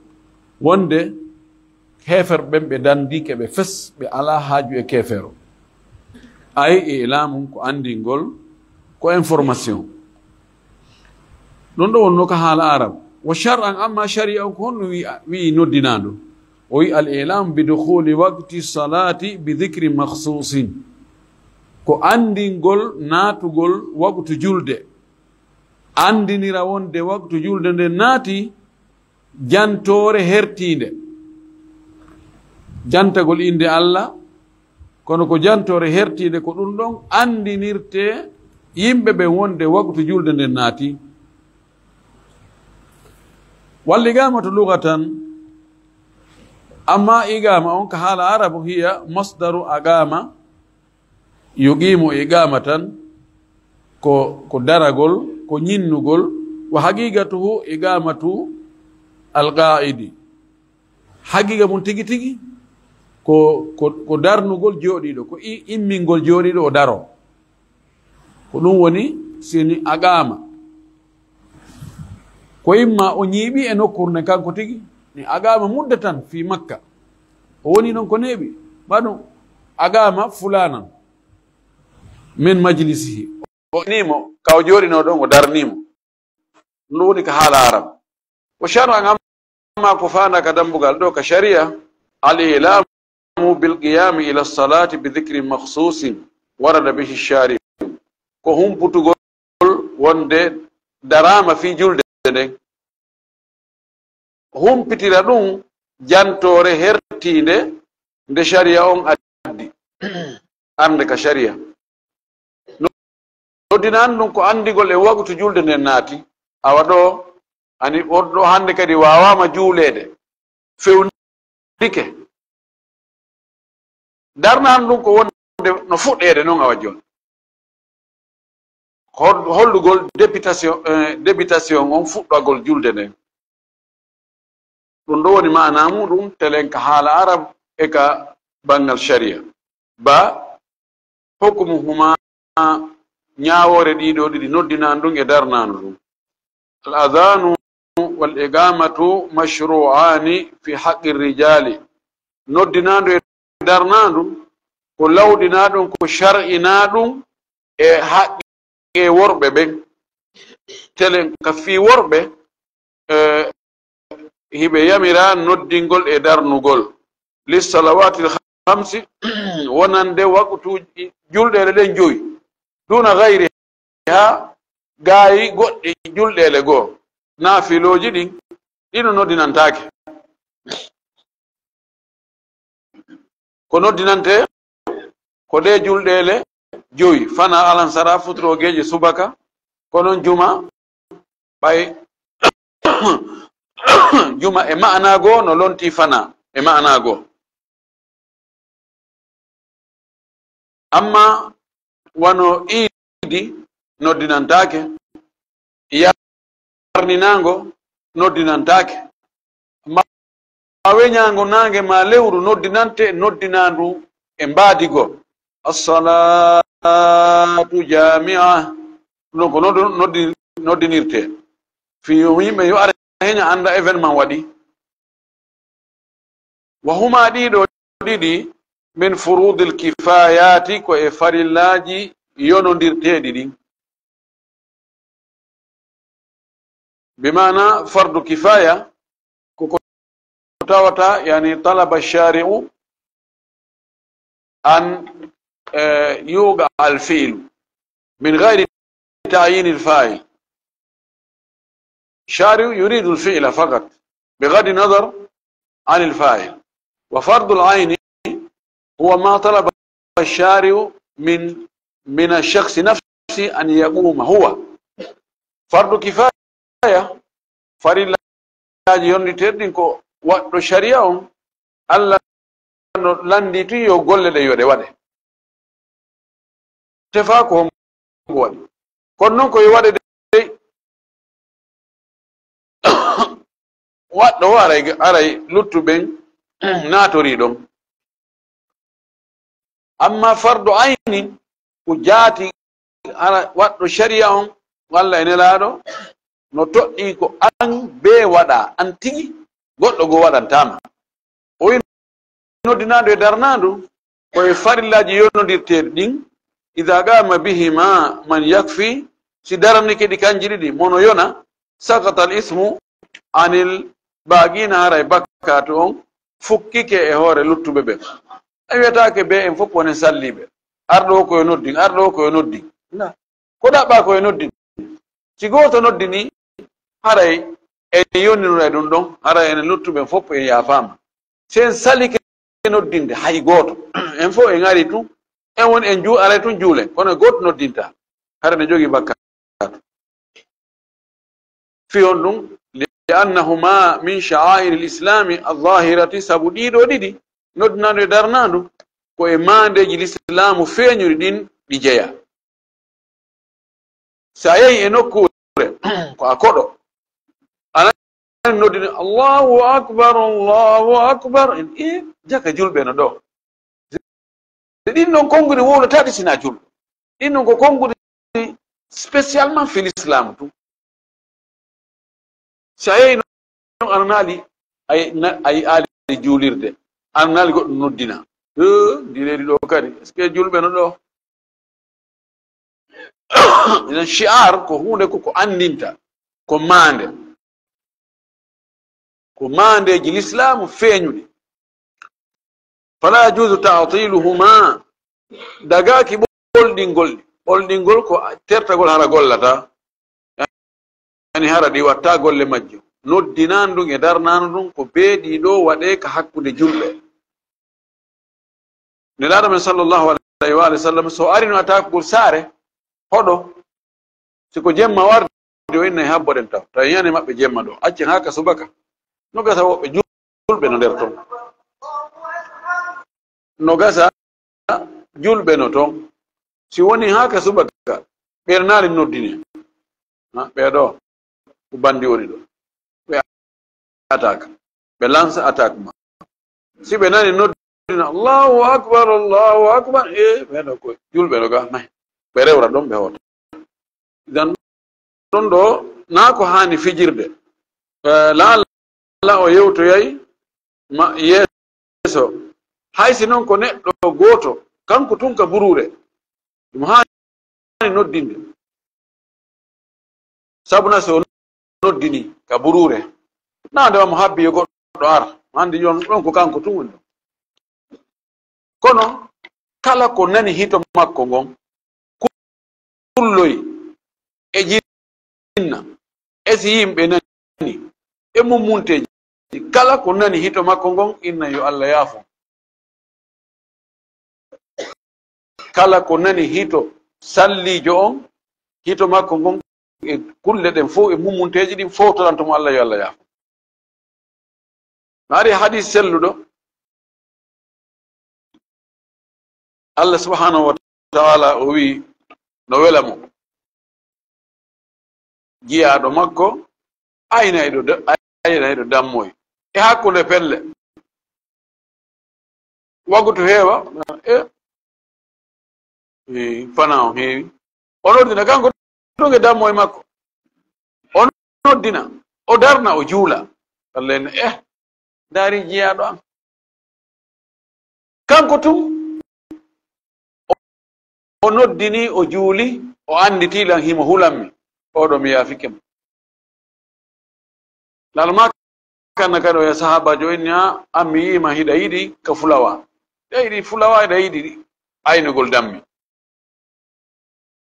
wonde heefer ɓen ɓe dandi ke ɓe fes, ɓe alaa haaju e keefeero. Ay e ilaamun ko anndingol, ko information. Ɗum ɗo wonno ka haala arab. Wa shar'an, amma shari'a on ko honno wi-, wi'i noddinaandu? O wi'i al ilam bi dukhuli waqti salati bi dhikri makhsusin. Ko anndingol naatugol waqtu julde. Anndinira wonde waqtu julde nde naati, jantoore hertiinde. Jantagol innde Allah, kono ko jantoore hertiinde, ko ɗum ɗon anndinirte yimɓe ɓe wonde waqtu julde nden naati. Wal iqamatu lughatan, amma iqama on ka haala arabu, hiya masdaru aqama, Yuqimu iqama tan ko, ko daragol, ko ñinnugol, wa haqiqatuhu iqamatu alqaidi. Haqiqa mum tigi tigi ko, ko, ko darnugol jooɗiiɗo, ko i-, immingol jooɗiiɗo o daro. Ko ɗum woni sini aqama. Ko imma o ñiiɓi e nokkuure nden kanko tigi, ni aqama muddatan fi Makka. O woni ɗon ko neeɓi. Ba ɗum aqama fulanan min majlisihi. O nimo, ka o jooɗinoo ɗon, o darnimo. Ɗum woni ka haala Arab. Wa shar'an, amma ko faanda ka dambugal ɗo ka sharia, al ilamu bil qiyami ila salati bi dhikrin makhsusin warada bihi shari'u. Ko humputugol wonde daraama fii julde nden. Humpitira ɗum jantoore hertiinde nde sharia on addi. Arde ka sharia. Noddinaani ɗum ko andigol e waqtu julde nden naati. Awa ɗo, ani on ɗo hannde kadi waawaama juuleede. Fewnike. Darnaani ɗum ko wonde no fuɗɗeede non awa jooni. Hol-, hollugol débitation, eh, débitation on fuɗɗagol julde nden. Ɗum ɗo woni maana muɗum telen ka haala Arab e ka banngal sharia. Ba hukmuhuma, ñaawoore ɗiɗo ɗiɗi, noddinaandu ndun e darnaandu ndun. Al adhanu wal iqamatu mashru'ani fi haqqi rijali. Noddinaandu e darnaandu ko lawɗinaa ɗum, ko shar'inaa ɗum e haqqe worɓe ɓen. Telen ka fii worɓe, eh, hiɓe yamira noddingol e darnugol. Lissalawatil khamsi, wonande waqtuuji julɗeele ɗen joyi. Duna ghayriha, gaayi goɗɗi julɗeele goo. Naafilooji ɗin, ɗino noddinantaake. Ko noddinante ko ɗee julɗeele joyi, fana alansara, futuroogeeje, subaka, ko non juma, ɓay juma e ma'ana goo no lontii fana e ma'ana goo. Amma wano iidi noddinantaake, yarninaango noddinantaake, ma weñaango naange ma lewru noddinante, noddinaandu e mbaadi goo. Assalatu jamia. Ɗum ko noddu-, noddi-, noddinirtee. Fii yo yimɓe yo are heña annda événement waɗi. Wa huma, ɗiɗo ɗiɗi, min furudil kifayati, ko e farillaaji yonondirteeɗi ɗin. Bi maana fardu kifaya, ko ko tawata, yani, talaba shari'u an, eh, yuqa al fi'lu min ghayri ta'yin al fa'il. Shari'u yuridu al fi'la faqat, bi ghaddi nazar an al fa'il. Wa fardu al ayni huwa ma talaba al shari'u min, min al shakhsi nafsi an yaquma huwa. Fardu kifaya, farillaaji yondirteeɗi ɗin ko waɗɗo sharia on, Allah no lanndii tun yo golle ɗen yo ɗe waɗe. Tefaa ko hongo waɗi. Kono non ko yo waɗe dey, waɗɗo o aray, aray luttuɓen naatorii ɗon. Amma fardu ayni ko jaati, hara waɗɗo sharia on, walla e Nelaaɗo, no toɗɗii ko an bee waɗa, an tigi, goɗɗo goo waɗantaama. O wi'i noddinaandu e darnaandu, ko e farillaaji yonondirteeɗi ɗin, idha qama bihima man yakfi, si daranike ɗi kanji ɗiɗi, mo no yona, saqata al ismu anil baqina, haray bakkaatu on fukkike e hoore luttuɓe ɓen. A wiyataake bee en fof wonen salliiɓe. Arɗo o ko yo noddin, arɗo o ko yo noddin. Na, ko ɗaɓɓaa ko yo noddin. Si gooto noddini, haray en yonniray ɗum ɗon, haray enen luttuɓe fof en yaafaama. Si en salike noddinde hay gooto, en fof en ari tun, en woni en juu-, aray tun juulen, kono gooto noddintaa, haray ne jogii bakkaatu. Fii honɗum? Li annahuma min sha'airi l islami al zahirati, sabu ɗiɗo ɗiɗi, noddinaandu e darnaandu, ko e maandeeji lislaamu feeñuɗi ɗin, ɗi jeyaa. So a yehii e nokkuure, ko a koɗo, a nani noddine, "Allahu akbar, Allahu akbar." En, e, jaka julɓe no ɗo. Ɗin ɗon konnguɗi wowlataɗi sina julɓe. Ɗin ɗon ko konnguɗi spécialement fii l'islam tun. Si a yehii non, ana naali, ay, na-, a yi'aali juulirde, ana naali goɗɗo noddina. Eh, ndi reedi ɗo kadi, est-ce que julɓe no ɗo? Idan, shi'ar ko huunde ko, ko anndinta, ko maande. Ko maandeeji lislaamu feeñuɗi. Fala yajuuzu ta'tiluhuma, dagaaki ɓolɗingol ɗi. Ɓolɗingol ko tertagol hara gollata. Yani hara ɗi watta golle majji. Noddinaandu e darnaandu ɗum ko beeɗi ɗo waɗe ka hakkunde julɓe. Nelaaɗo men sallallahu alayhi wa sallam, so ari no attaque ngol saare, hoɗo, si ko jemma wardi, o innay habboɗen taw. Tawi yani maɓɓe jemma ɗo. Accen haa ka subaka. No gasa woɓɓe julɓe no nder ton. No gasa julɓe no ton. Si woni haa ka subaka, ɓe naali noddine. Ha, ɓe ɗo, ko bandi woni ɗo. Ɓe attaque. Ɓe lance attaque ma. Si ɓe nani noddina, "Allahu akbar, Allahu akbar." E, ɓe ɗo ko julɓe ɗo ga, may. Ɓe rewra ɗon, ɓe hoota. Idan ɗon ɗo, naa ko haani fijirde. Eh, laala o yewtoyay ma yeeso. Hay si non ko neɗɗo gooto, kanko tun ka buruure, ɗum haani noddinde. Sabu na si o noddini ka buruure, naa nde mo habbi yo goɗɗo ar, hande yon ɗon ko kanko tun woni ɗon. Kono kala ko nani hito makko ngon, kulloy e jinna, e si yimɓe nani, e mummunteeji, kala ko nani hito makko ngon, inna yo Allah yaafo. Kala ko nani hito salliijo on, hito makko ngon, e kulle ɗen fof, e mummunteeji ɗin, fowtoranto mo Allah, yo Allah yaafo. No ari hadis selluɗo, Allah subhanahu wa ta'ala o wi no wela mo jiyaaɗo makko aynayɗo da-, aynayɗo dammoy e hakkunde pelle. Wagutu heewa, e, e, fana on heewi. O noddina kanko ɗum e dammoy makko. O noddina, o darna, o juula. Allah en, eh, ndaari jiyaaɗo am. Kanko tun, o, o noddini, o juuli, o annditi lan himo hulammi. Oɗo mi yaafike mo. Laalo maa kanna kadi o ya sahaabaajo inni, "A, an mi yi'ima hiɗa yiɗi ka fulawa. Hiɗa yiɗi fulawa, hiɗa yiɗi aynugol dammi."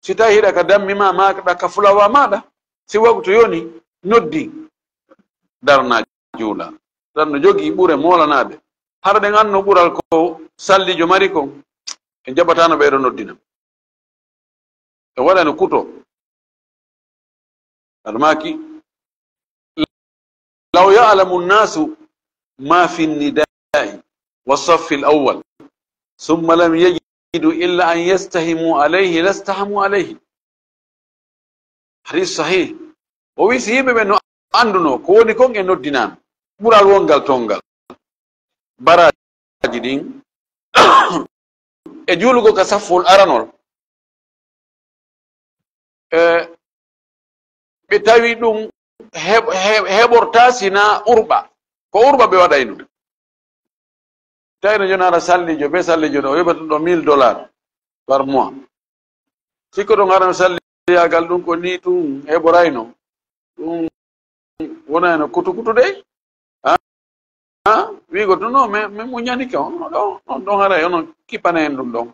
Si tawi hiɗa ka dammi ma, maa ɗa ka fulawa maaɗa, si waktu yoni, noddi, darna juula. Tan no jogii ɓure moolanaade. Hara ɗen anno ɓural ko sallijo mari kon, en jaɓataano ɓeeɗo noddina. En waɗano kuto. Aɗa maaki, "Law ya'lamu nnaasu ma fi nnidaa'i wa saffi l-awwal, summa lam yajidu illa an yastahimu alayhi, lastahamu alayhi." Hadis sahih. O wi, si yimɓe ɓen no annduno ko woni kon e noddinaano, ɓural wongal ton ngal, baraaji ɗin, e juulugol ka saffol aranol, e ɓe tawi ɗum heɓ-, heɓ-, heɓorta sina urɓa. Ko urɓa ɓe waɗayno. Tawi no jooni hara sallijo, be sallijo ɗo, o yoɓata ɗo mille dollars par mois. Sikko ɗon hara no salliyaagal ɗum ko ni tun heɓorayno. Ɗum wonayno kutu kutu dey. Ha? Ha? Wiigo tun, "No, mi, mi muñanike on." No ɗon, on ɗon haray, onon kipana en ɗum ɗon.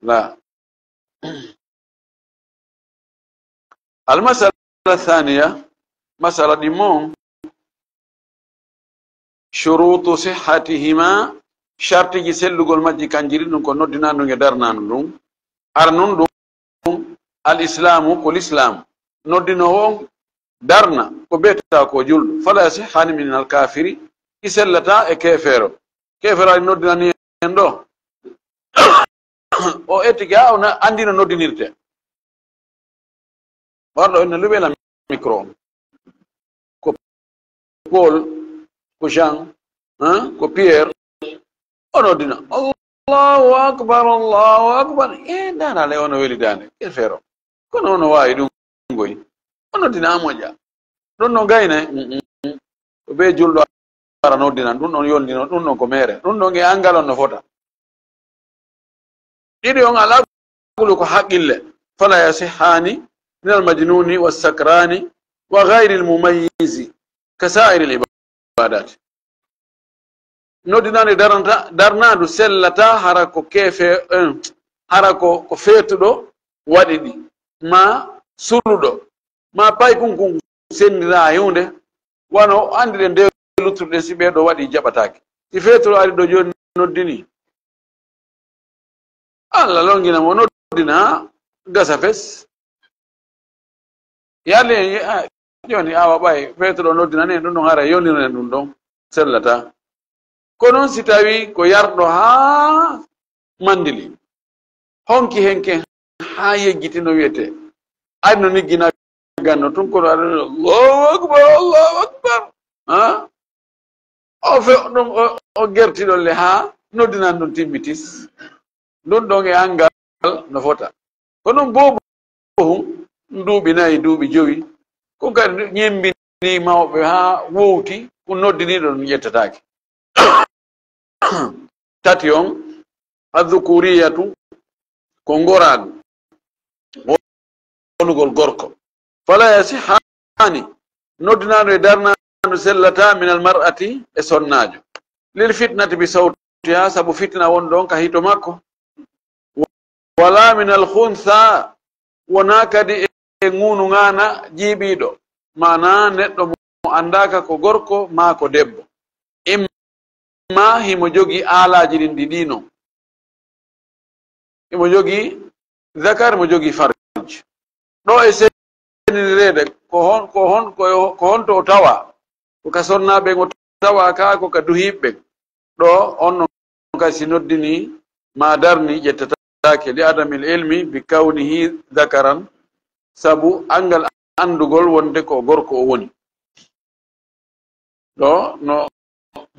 La. Almasala thaniya, masala ɗimmo on, shurutu sihhatihima, shartiji sellugol majji kanjiri ɗum ko noddinaandu e darnaandu ndun. Ara nun ɗum, al islaamu ko lislaam. Noddinoowo on darna ko beeta ko julɗo. Fala yasihhani min al kaafiri, ɗi sellataa e keefeero. Keefeero ari noddinani en ɗo. O etike, haa o na-, anndi no noddinirte. Warɗo ina luɓela micro on. Ko Paul, ko Jean, hein, ko Pierre. O noddina, "Allahu akbar, Allahu akbar." E, ndaara le, ono weli daande. E feero. Kono ono waawi ɗum ngoy. O noddina, a moƴƴa. Ɗum no gayna. Mm, mm, mm. Ko be julɗo ara noddinan. Ɗum ɗon yondino. Ɗum ɗon ko mere. Ɗum ɗon e angal on no fota. Ɗiɗi on, al aqlu ko haqqille. Fala yasihhani min al majnuni wa sakrani wa ghayril mumayyizi ka sa'iril ibadat. Noddinaande darnata, darnaandu sellata hara ko keefe, eh, hara ko, ko feetuɗo waɗi ɗi, ma suluɗo, ma paykunkun sendira e huunde, wano anndiɗen nde luttuɗen si ɓee ɗo waɗi jaɓataake. Si feetuɗo ari ɗo jooni noddini, Allah longina mo noddina gasa fes. Yalli en, a, jooni awa ɓay feetuɗo noddinani en ɗum ɗon, hara yoniren ɗum ɗon sellata. Ko noon si tawi ko yarɗo haa mandili, honki henke haa yejjiti no wiyete, ari no niggina ganno tun, kono aɗa, "Allahu akbar, Allahu akbar." Ha? O fe-, ɗum o, o gerti ɗon le haa noddinan ɗum timmitis. Ɗum ɗon e angal no fota. Ko ɗum boobu hun duuɓi nayi, duuɓi jowi. Ko kadi ñemmbini mawɓe haa wowti, ko noddini ɗon ƴettataake. Tati on, adhukuriyatu, ko ngoraagu, wonugol gorko. Fala yasihhani, noddinaandu e darnaandu sellata min al mar'ati e sonnaajo. Lil fitnati bi sawtiha, sabu fitina won ɗon ka hito makko. Wala min al khunsa, wona kadi e ŋuunu ŋaana jiiɓiiɗo, maana neɗɗo mo anndaaka ko gorko maa ko debbo. Imma himo jogii aalaaji ɗin ɗiɗi non. Himo jogii zakar, himo jogii farj. Ɗo e senireede, ko hon-, ko hon-, ko, ko honto o tawa? Ko ka sonnaaɓe o tawa ka, ko ka duhiiɓe ɓen? Ɗo, on non kay si noddini ma darni, ƴettataake, li adamil ilmi bi kawnihi zakaran, sabu anngal anndugol wonde ko gorko o woni. Ɗo no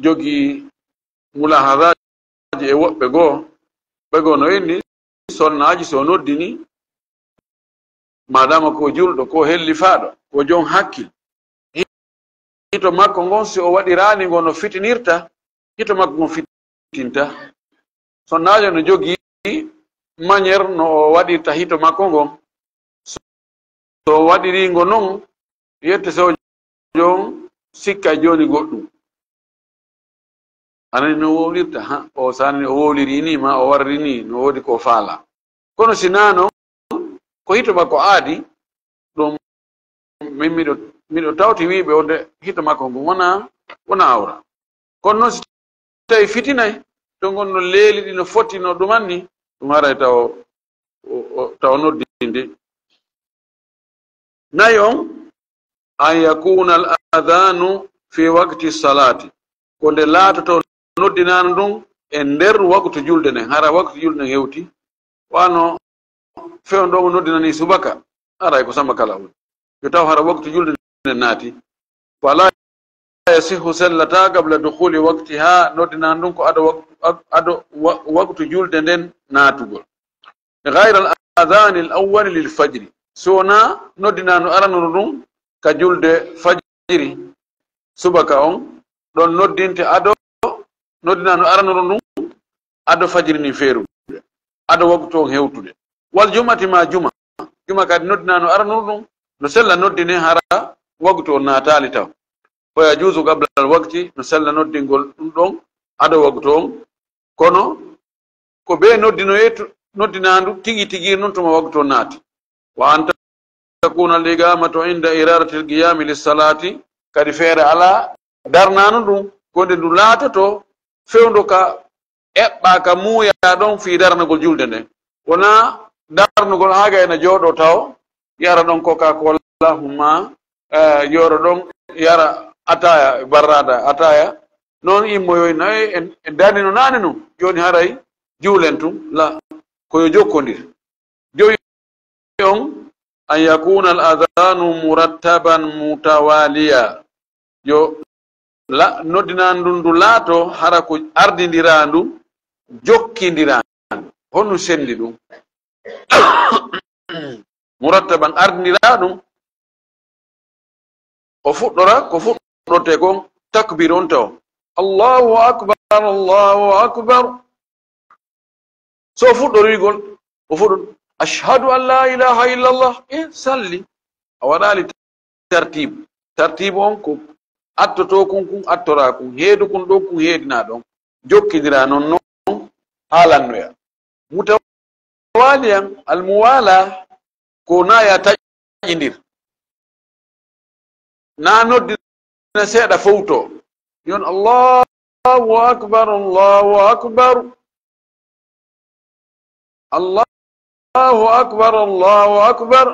jogii mulahazaaji e woɓɓe goo, ɓe goo no inni sonnaaji so noddini, maadama ko julɗo, ko hellifaaɗo, ko jon hakkil, hito makko ngon, si o waɗiraani ngo no fitinirta, hito makko ngon fitinta. Sonnaajo no jogii manière no o waɗirta hito makko ngon. So o waɗirii ngo non, yette so jon sikka jooni goɗɗum. Anani no wowlirta, ha, o sani o wowliri ni, ma o warri ni, no woodi ko faala. Kono si naa non, ko hito makko aadi, ɗum min miɗo, miɗo tawti wiiɓe wonde hito makko ngun wona, wona awra. Kono non si tawi fitinay, to ngon no leeli ɗi no foti no ɗuman ni, ɗum haray taw o, o, taw noddinde. Nayi on, an yakuna al adhanu fi waqti salati, ko nde laatoto noddinaano ɗum e nder waqtu julde nden, hara waqtu julde nden hewti, wano fewndo mo noddinani subaka, haray ko samba kala woni. Yo taw hara waqtu julde nden naati. Fala yasihhu, sellata, qabla dukhuli waqtiha, noddinaano ɗum ko ado waq-, ado wa-, waqtu julde nden naatugol. Ghayra al adhani al awwali lil fajri. So wonaa noddinaandu aranuru ndun ka julde fajiri, subaka on, ɗon noddinte ado, noddinaandu aranuru ndun ado fajiri ndin feerude, ado waqtu on hewtude. Wal jum'ati, ma juma. Juma kadi noddinaandu aranuru ndun no sella noddine hara waqtu on naataali taw. Fa yajuzu qabla al waqti, no sella noddingol ɗum ɗon ado waqtu on. Kono ko be noddinoye tu-, noddinaandu tigi tigi non tuma waqtu on naati. Wa an takuna al iqamatu inda iradati al qiyami lis salati, kadi feere alaa darnaandu ndun, ko nde ndu laatoto fewndo ka eɓɓa ka muuya ɗon fii darnagol julde nden. Wonaa darnugol haa ga ena jooɗoo taw, yara ɗon Coca-Cola, humma, eh, yoro ɗon, yara ataya, barrada ataya. Non immoyoy nayi en, en darnino naane non. Jooni haray juulen tun. La. ko yo jokkondir. Jowi on, an yakuna al adhanu murattaban mutawaliya, yo la, noddinan ndun ndu laato hara ko ardindiraandu, jokkindiraandu. Honɗum sendi ɗum? Murattaban, ardindiraa ɗum, o fuɗɗora ko fuɗɗorte kon takbir on taw, allahu akbar, allahu akbar. So fuɗɗorirgol, o fuɗɗo, ashhadu an la ilaha illallah, e salli. A waɗaali tartibu. Tartibu on ko attoto kun, kun attora kun, heedu kun ɗo, kun heedina ɗon. Jokkindira non non haalannoya. Mutawaliyan, almuwala, ko na ya taƴindir. Na noddina seeɗa fowto. Yon allahu akbar, allahu akbar. Allahu akbar, allahu akbar.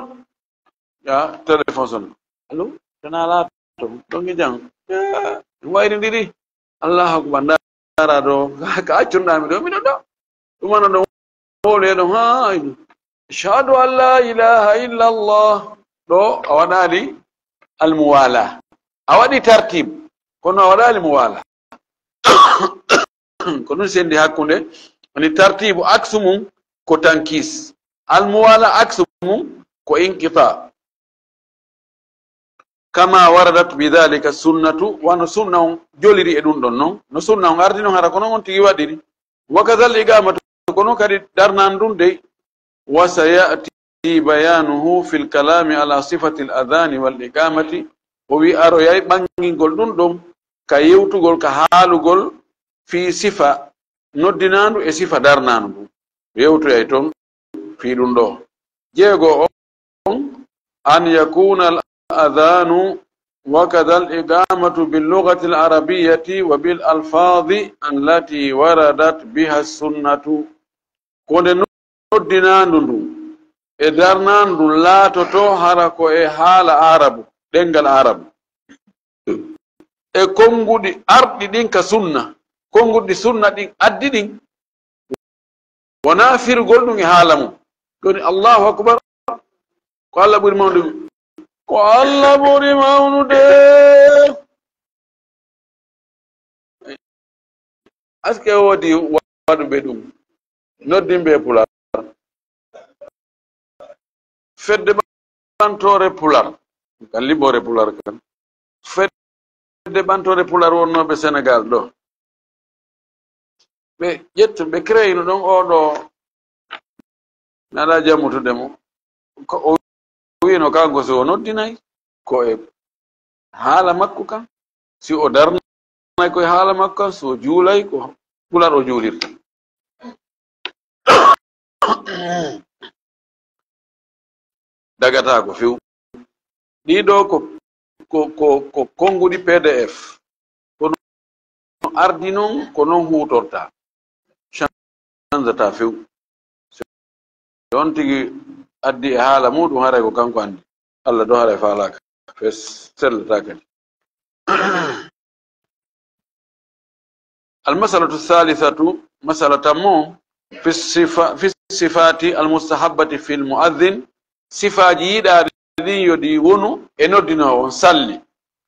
Ya, téléphone son. Allo? Kana laato ɗon e jam. Ya, wayri ndiri. Allahu akbar, ndara ɗo. Ka accunɗa mi ɗo, miɗo ɗo. Ɗum ana ɗo. Wole ɗo, ha, ayno. Ashhadu an la ilaha illa Allah. Ɗo, a waɗaali almuwala. A waɗi tartib, kono a waɗaali muwala. Ko ɗum sendi hakkunde, ani tartibu aksu mum ko tankis, almuwala aksu mum ko inqita. Kama waradat bidhalika sunnatu, wano sunna on joliri e ɗum ɗon non, no sunna on ardi non, hara ko non on tigi waɗiri. Wa kadhal iqamatu, kono kadi darnan ɗum dey. Wa sayati bayanuhu fil kalami ala sifati al adhani wal iqamati. O wi aroyay ɓangingol ɗum ɗon ka yewtugol, ka haalugol fii sifa noddinaandu e sifa darnaandu ndu. Yewtoyay ton fii ɗum ɗo. Jeego on, an yakuna al adhanu wa kadha al iqamatu bil lughati al arabiyyati wa bil alfadhi allati waradat biha sunnatu. Ko nde noddinaandu ndu e darnaandu ndu laatoto hara ko e haala Aarabu, ɗemngal Aarabu. E konnguɗi arɗi ɗin ka sunna, konnguɗi sunna ɗin addi ɗin, wonaa firugol ɗum e haala mum. Ɗoni Allahu akbar, ko Allah ɓuri mawnude. Ko Allah ɓuri mawnude. Aske woodi waɗuɓe ɗum, noddinɓe e Pular. Fedde ɓantoore Pular, kan liɓoore Pular kan. Fedde ɓantoore Pular wonnooɓe Senegal ɗo. Ɓe ƴettu, ɓe créé no ɗon oo ɗo, naɗa jammutude mo. Ko o wino kanko, si o noddinay, ko e haala makko kan. Si o darnay, ko e haala makko kan. Si o juulay, ko Pular o juulirta. Dagataako few. Ɗii ɗoo ko, ko, ko, ko konnguɗi P D F. Kono ardi non, ko non huutorta. Chanzata few. Si on tigi addi e haala muɗum, haray ko kanko anndi. Allah do haray faalaaka. Fe sellata kadi. Almasalatu thalithatu, masala tammo, fi sifa-, fi sifati almustahabbati fil muadhin, sifaaji yiɗaaɗi ɗin yo ɗi wonu e noddinoowo on salli.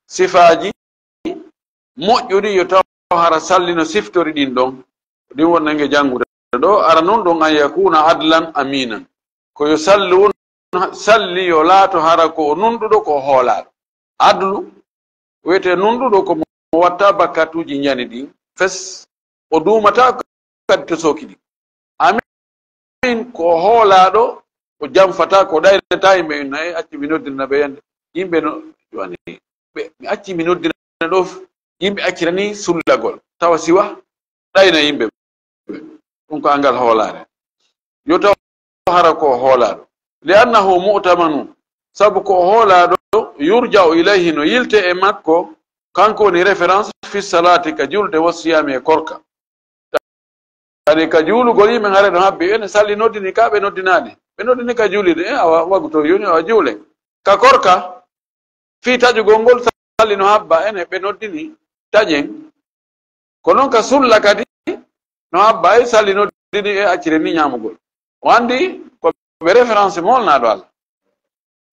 Sifaaji moƴƴuɗi yo taw hara salli no siftori ɗin ɗon. Ɗin wonnange janngude ɗo. Ara non ɗon an yakuna adlan aminan. Ko yo salli won, salli yo laato hara ko o nunɗuɗo, ko o hoolaaɗo. Adlu wiyetee nunɗuɗo ko mo watta bakkatuuji njani ɗin fes, o duumataa kadi to sooki ɗin. Amin ko o hoolaaɗo, o janfataa, ko ɗaynata yimɓe, inna, "E, acci mi noddina ɓe yande." Yimɓe no, wani, ɓe, mi acci mi noddina ɗo, yimɓe accirani sullagol. Tawa siwa, ɗayna yimɓe. Ɗum ko angal hoolaare. Yo taw hara ko o hoolaaɗo. Li annahu mu'tamanu, sabu ko o hoolaaɗo, yurja'u ilayhi, no yilte e makko, kanko woni référence fi salaati ka julde, wa siyaami e korka. Kadi ka juulugol yimɓe, hare no habbi, ene salli noddini ka, ɓe noddinaani. Ɓe noddini ka juulirde, e awa, wagu to yoni, awa juule. Ka korka, fii taƴugol ngol, salli no habba, ene ɓe noddini, taƴen. Ko non ka sulla kadi, no habba, e salli noddini, e accire ni ñaamugol. Mo anndi ko ɓe référence mo holnaaɗo Allah.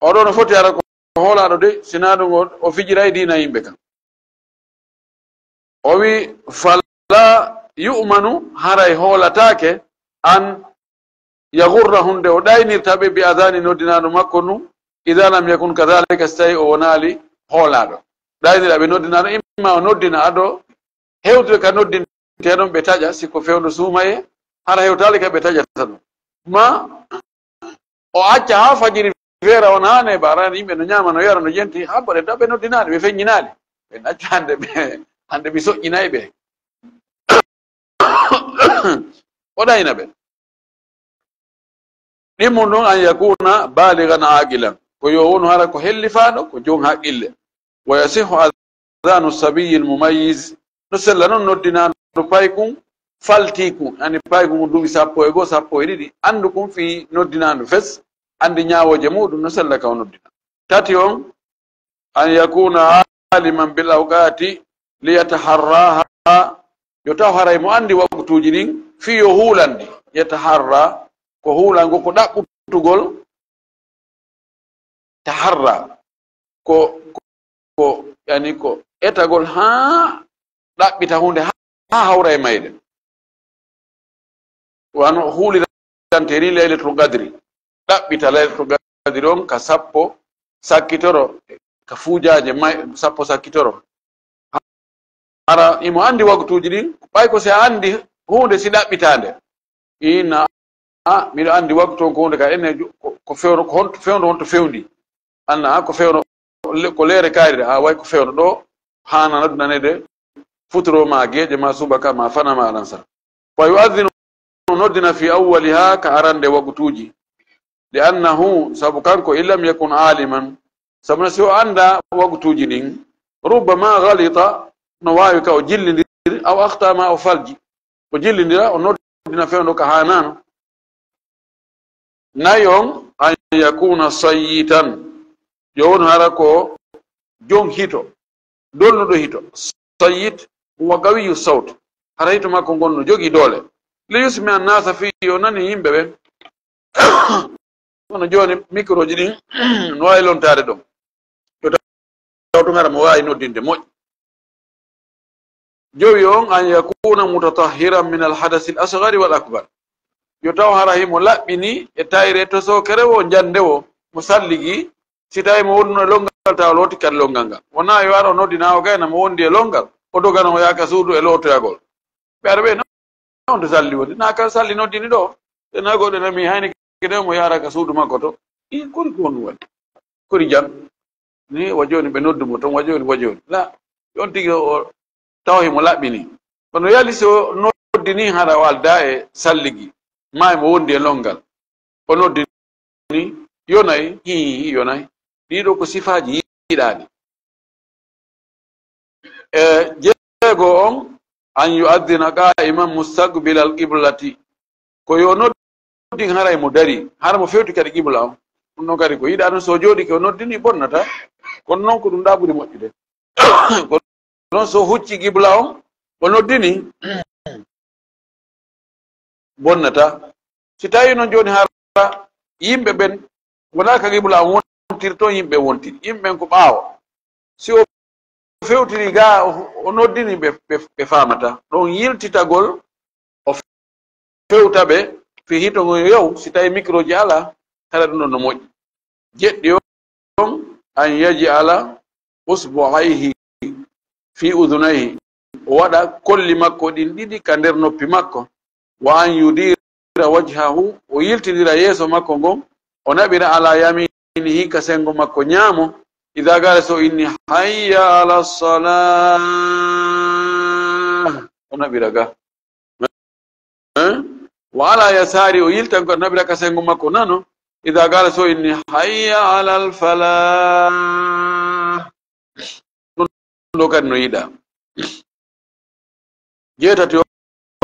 Oɗo no foti ara ko hoolaaɗo de, sinaa ɗum o, o fijiray diina yimɓe kan. O wi, "Fala yu'manu, haray hoolataake, an yagurrahum, nde o ɗaynirta ɓe, bi adani, noddinaandu makko ndu, ida lam yakun kadhalika, so tawi o wonaali hoolaaɗo." Ɗaynira ɓe noddinaandu, imma o noddina ado hewtude ka noddinteɗon ɓe taƴa, si ko fewndo suumaye, hara hewtaali ka ɓe taƴata ɗum. Ma o acca haa fajiri feera on haane ba, arani yimɓe no ñaama, no yara, no jenti, haa mboɗen taw ɓe noddinaali, ɓe feññinaali. Ɓe acca hande ɓe, hande mi soƴƴinay ɓe. O ɗayna ɓe. Ɗimmun ɗum an yakuna baligan aqilan. Ko yo wonu hara ko hellifaaɗo, ko joom haqqille. Wa yasihu adanu sabiyil mumayyiz. No sella noon noddinaandu paykun faltiikun. Ani paykun ko duuɓi sappo e goo, sappo e ɗiɗi. Anndu kun fii noddinaandu fes. Anndi ñaawooje muuɗum, no sella ka o noddina. Tati on, an yakuna aliman bil awqati liyataharraha, yo taw haray mo anndi waqtuuji ɗin, fii yo huulandi. Yataharra, ko huulango, ko ɗaɓɓutugol. Taharra, ko, ko, ko, yani ko etagol haa ɗaɓɓita huunde, haa, haa hawra e mayde. Wano huulirante ni Laylatul Qadri. Ɗaɓɓita Laylatul Qadri on ka sappo sakkitoro, ka fuujaaje may-, sappo sakkitoro. Hara imo anndi waktuuji ɗin, ɓay ko si a anndi huunde si ɗaɓɓitaande. Ina, a, miɗo anndi waktu on ko huunde ka ene ju-, ko, ko fewndo, ko honto, fewndo honto fewndi. Anna, a, ko fewndo, le-, ko leere kayri, a, way ko fewndo ɗo, haana noddanede futuro ma geeƴe ma subaka ma fana ma alansar. Wa yu'adhdhinu, noddina fi awwaliha, ka arande waktuuji. Li annahu, sabu kanko, in lam yakun aliman, sabu na si o annda waktuuji ɗin, rubbama ghalita, no waawi ka o jillindiri, aw akhta ma o falji. O jillindira, o noddina fewndo ka haanaano. Nayi on, an yakuna sayyitan, yo won hara ko jon hito, dolnuɗo hito. Sayyit huwa qawiyu sawt, hara hito makko ngon no jogii doole. Li yusmi annasa fi, yo nani yimɓe ɓen. Kono jooni microji ɗin no waawi lontaade ɗon. Yo taw tun hara mo waawi noddinde moƴƴi. Jowi on, an yakuna mutatahhiran min alhadasi al asghari wal akbar. Yo taw hara himo laɓɓini e tayre tosookere wo, njande wo, mo salligi. Si tawi mo wonduno e longal, taw looti kadi longal ngal. Wonaa yo ar o noddina o gayna mo wondi e longal, o dogano o yaaka suudu e lootoyagol. Ɓe ara ɓe, "Non to salli woni. Na kan salli noddini ɗo. Te na goɗɗo na mi hayni kede mo yaara ka suudu makko to." I kori ko honɗum waɗi? Kori jam. Ni wa jooni ɓe noddu mo ton, wa jooni, wa jooni. La, on tigi o taw himo laɓɓini. Kono yali so noddini hara o alda e salligi, ma mo wondi e longal. O noddini, yonay, hii, yonay. Ɗiɗo ko sifaaji yiɗaaɗi. E jeego on, an yu'adhdhina qa'iman mustaqbilal qiblati. Ko yo noddin haray mo dari, hara mo fewti kadi qibla on. Ɗum noon kadi ko yiɗaa ɗum, so jooɗike o noddini bonnata. Kono noon ko ɗum ɗa ɓuri moƴƴude. Kono noon so hucci qibla on, o noddini, bonnata. Si tawi noon jooni hara yimɓe ɓen wonaa ka qibla on wontiri, toon yimɓe wontiri. Yimɓe ɓen ko ɓaawo. Si o fewtiri ga, o, o noddini ɓe, ɓe, ɓe faamata. Ɗon yiltitagol, o fewta ɓe, fii hito ngon yo yaw, si tawi microji alaa, hara ɗum ɗon no moƴƴi. Jeɗɗi on, an yaj'ala usbu'ayhi fi udhunayhi, o waɗa kolli makko ɗin ɗiɗi ka nder noppi makko, wa an yudira wajhahu, o yiltidira yeeso makko ngon, o naɓira ala yaminihi ka sengo makko ñaamo, idha qala, so inni, "Hayya ala salah," o naɓira ga. Eh? Wa ala yasari, o yiltan ko naɓira ka sengo makko nano, idha qala, so inni, "Hayya ala al falah." Ɗum ɗo kadi no yiɗa. Jeetati on,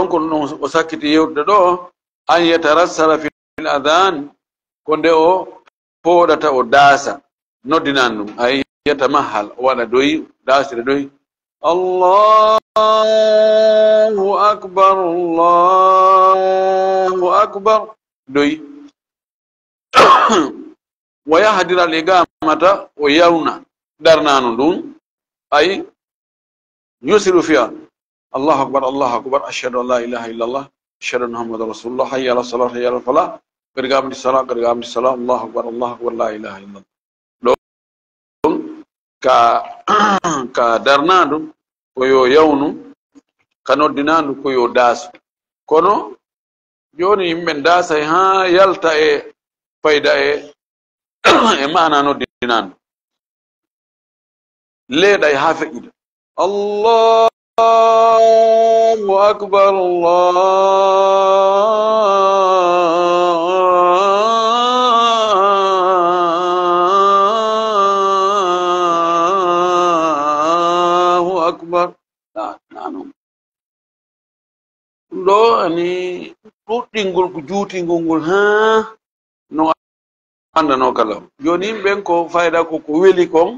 ko ɗum o sakkiti yewtude ɗo, an yatarassala fil adhan, ko nde o fooɗata o daasa, noddinan ɗum, ay yatamahhal, o waɗa doyi, daasira doyi. Allahu akbar, Allahu akbar. doyi. Wa yahdira al iqamata, o yawna darnaandu ndun, ay, yusiru fiha, Allahu akbar, Allahu akbar, ashhadu an la ilaha illallah, ashhadu anna Muhammadan rasulullah, hayya ala salat, hayya ala falah, qad qamati salat, qad qamati salat, Allahu akbar, Allahu akbar, la ilaha illallah. Ɗon ka, ka darnaandu ko yo yawnu, ka noddinaandu ko yo daasu. Kono jooni yimɓe daasay haa yalta e fayda e, e maana noddinaandu. Leeɗay haa feƴƴita. Allahu akbar, Allahu akbar. Na, na non. Ɗum ɗo ani ɗuɗɗingol ko juutingol ngol, haa no anndanoo kala. Jooni yimɓe ɓen ko fayda ko, ko weli kon,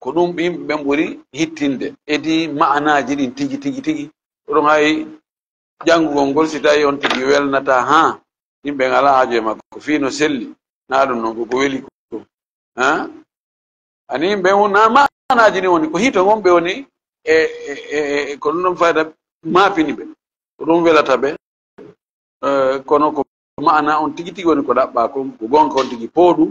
ko ɗum yimɓe ɓen ɓuri hittinde. Edi maanaaji ɗin tigi, tigi, tigi. Ɗum hay janngugol ngol, si tawi on tigi welnataa, haa, yimɓe ɓen alaa haajo e makko. Fii no selli, na ɗum non ko, ko weli ko. Haa? Ani yimɓe on na maanaaji ni woni, ko hito ngon ɓe woni e, e, e, e, ko ɗum ɗon fayda maapini ɓe. Ko ɗum welata ɓe. Eh, kono ko maana on tigi tigi woni ko ɗaɓɓaa kon, ko gonka on tigi pooɗu.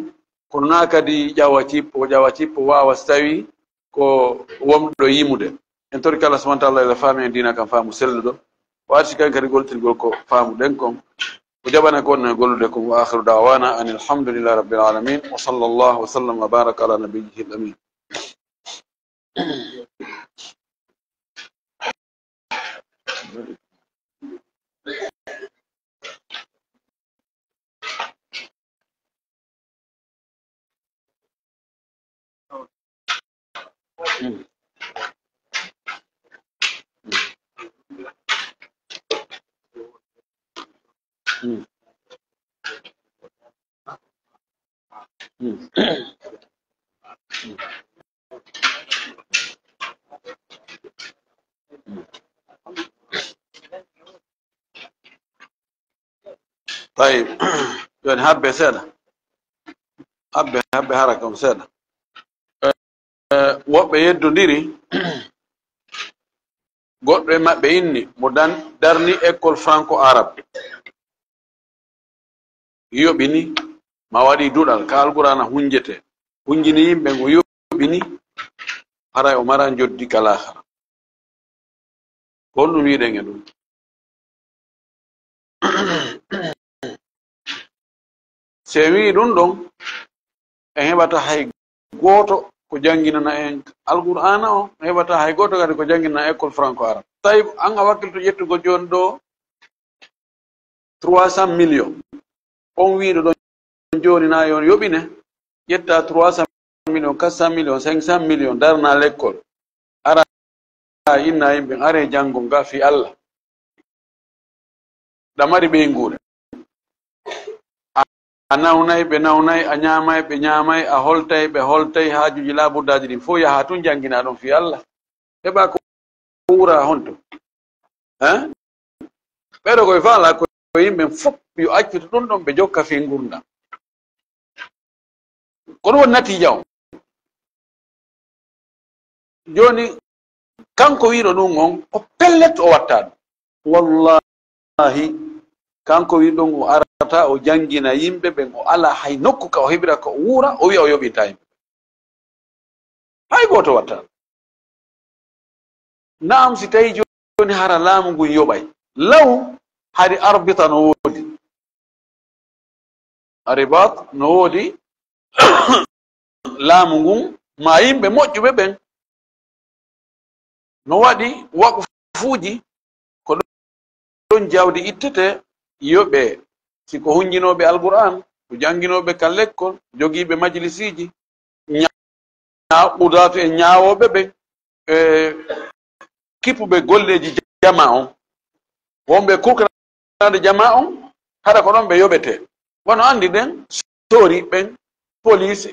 Kono na kadi ƴawa cippo, ƴawa cippo waawa so tawi ko wonɗo yimude. En tori kala subhanahu wa taala ila faami en diina kan faamu selluɗo. O arsi kan kadi goltirgol ko faamuɗen kon. O jaɓana ko wonno e gollude kon. Wa akhiru da'wana anil hamdulillahi rabbil alamin. Wa sallallahu wa sallam wa baraka ala nabiyyihil amin. Tayyib. Jooni habbe seeɗa. Habbe, habbe hara kam seeɗa. Eh, woɓɓe yeddondiri, goɗɗo e maɓɓe inni, mo dan-, darni école franco-arabe. Yoɓini, ma waɗi duɗal, ka Alqur'aana hunjete. Hunjini yimɓe ngo yoɓini, haray o mara njoddi ka laakhara. Ko honɗum wi'uɗen e ɗum? Si en wi'i ɗum ɗon, en heɓata hay gooto ko jannginana en Alqur'aana on, en heɓata hay gooto kadi ko jannginana école franco-arabe. Tawi an a wakkilto ƴettugol jooni ɗo trois cent millions. On wi'uɗo ɗon jooni na yo on yoɓine, ƴetta trois cent millions, quatre cent millions, cinq cent millions, darna lekkol. Ara inna yimɓe, are janngo nga fii Allah. Ɗamari ɓeynguure. A, a nawnay, ɓe nawnay, a ñaamay, ɓe ñaamay, a holtay, ɓe holtay, haajuuji laabuddaaji ɗin fof yaha tun janngina ɗon fii Allah. Heɓa ko wuura honto. Hein? Ɓeɗo koye faala ko yimɓe fof yo accude ɗum ɗon ɓe jokka fii ngurndan. Ko ɗum woni natiija on. Jooni, kanko wi'uɗo ɗum on, o pellet o watta ɗum. Wallahi, kanko wi'uɗo ɗum o arata o janngina yimɓe ɓen, o ala hay nokku ka o heɓira ka o wuura, o wi'a o yoɓinta yimɓe. Hay gooto watta. Naam, si tawi jooni hara laamu ngun yoɓay. Law hari arbita no woodi. Aribat no woodi. Laamu ngun, ma yimɓe moƴƴuɓe ɓen. No waɗi waqfuuji, ko ɗon jawdi ittete, yoɓe, si ko hunjinooɓe Alqur'aan, ko jannginooɓe ka lekkol, jogiiɓe majlisiiji, ña-, ña-, udatu e ñaawooɓe ɓen, e kippuɓe golleeji jama on. Wonɓe kurkanaade jama on, haɗa ko ɗon ɓe yoɓete. Wano anndi ɗen, soori ɓen, police,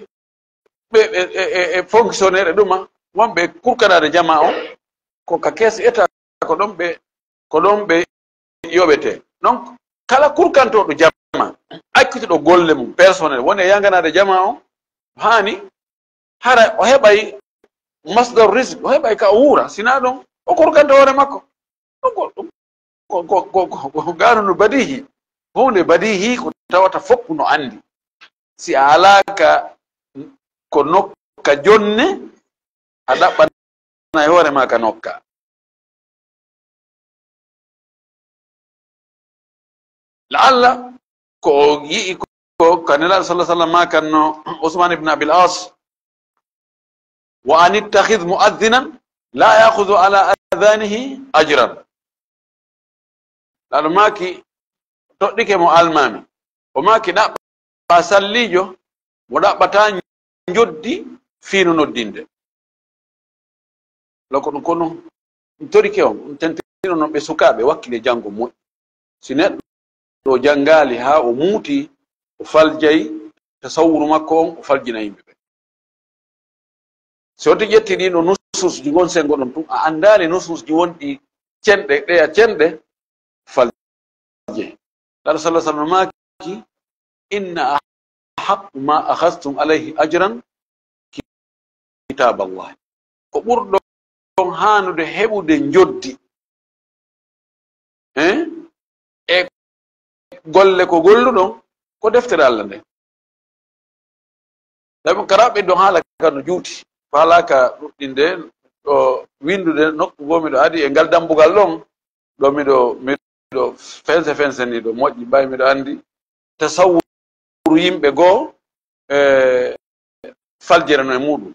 ɓe, e, e, e, e fonctionnaire e ɗuma, wonɓe kurkanaade jama on, ko ka kees eta ko ɗon ɓe, ko ɗon ɓe yoɓete. Donc, Kala kurkantooɗo jama, accituɗo golle mum personnel, woni e yanganaade jama on, haani hara o heɓay masdar rizq, o heɓay ka o wuura, sinaa ɗon o kurkanto hoore makko. Ɗum ko, ɗum ko, ko, ko, ko, ko ganunu badihi. Huunde badihi ko tawata fof no anndi. Si a alaa ka, ko nokka jonne, a ɗaɓɓana e hoore ma ka nokka. La'alla ko o yi'i ko, ko ka Nelaaɗo sallallahu alaihi wasallam maakanno Usman ibn Abil As, "Wa an ittakhidh mu'adhdhinan la ya'khudhu ala adhanihi ajran." Laaɗo maaki, toɗɗike mo almaami. O maaki, "Ɗaɓɓa salliijo mo ɗaɓɓataa njoddi fii no noddinde." Loko ɗum kono, ɗum torike on, ɗum tentino non ɓe sukaaɓe wakkile janngo moƴƴi. Si neɗɗo o janngaali haa o muuti, o faljay tasawuru makko on, o faljina yimɓe ɓe. Si wonti ƴetti ɗiɗo nususji gon sengo ɗon tun, a anndaali nususji wonɗi cenɗe, ɗeya cenɗe, falje. Laaɗo sallallahu alaihi wasallam maaki, "Inna ahaqqu ma akhadhtum alayhi ajran kitaballah." Ko ɓurɗon haanude heɓude njoddi, eh, e golle ko golluɗon, ko deftere Allah nde. Tawi kara ɓe ɗon haala ka no juuti, faalaaka ɗuɗɗinde ɗo winndude nokku goo miɗo adi e ngal dambugal ɗon, ɗo miɗo, miɗo fense fense ni ɗo moƴƴi, ɓay miɗo anndi tasawuru yimɓe goo, e faljere no e muɗum.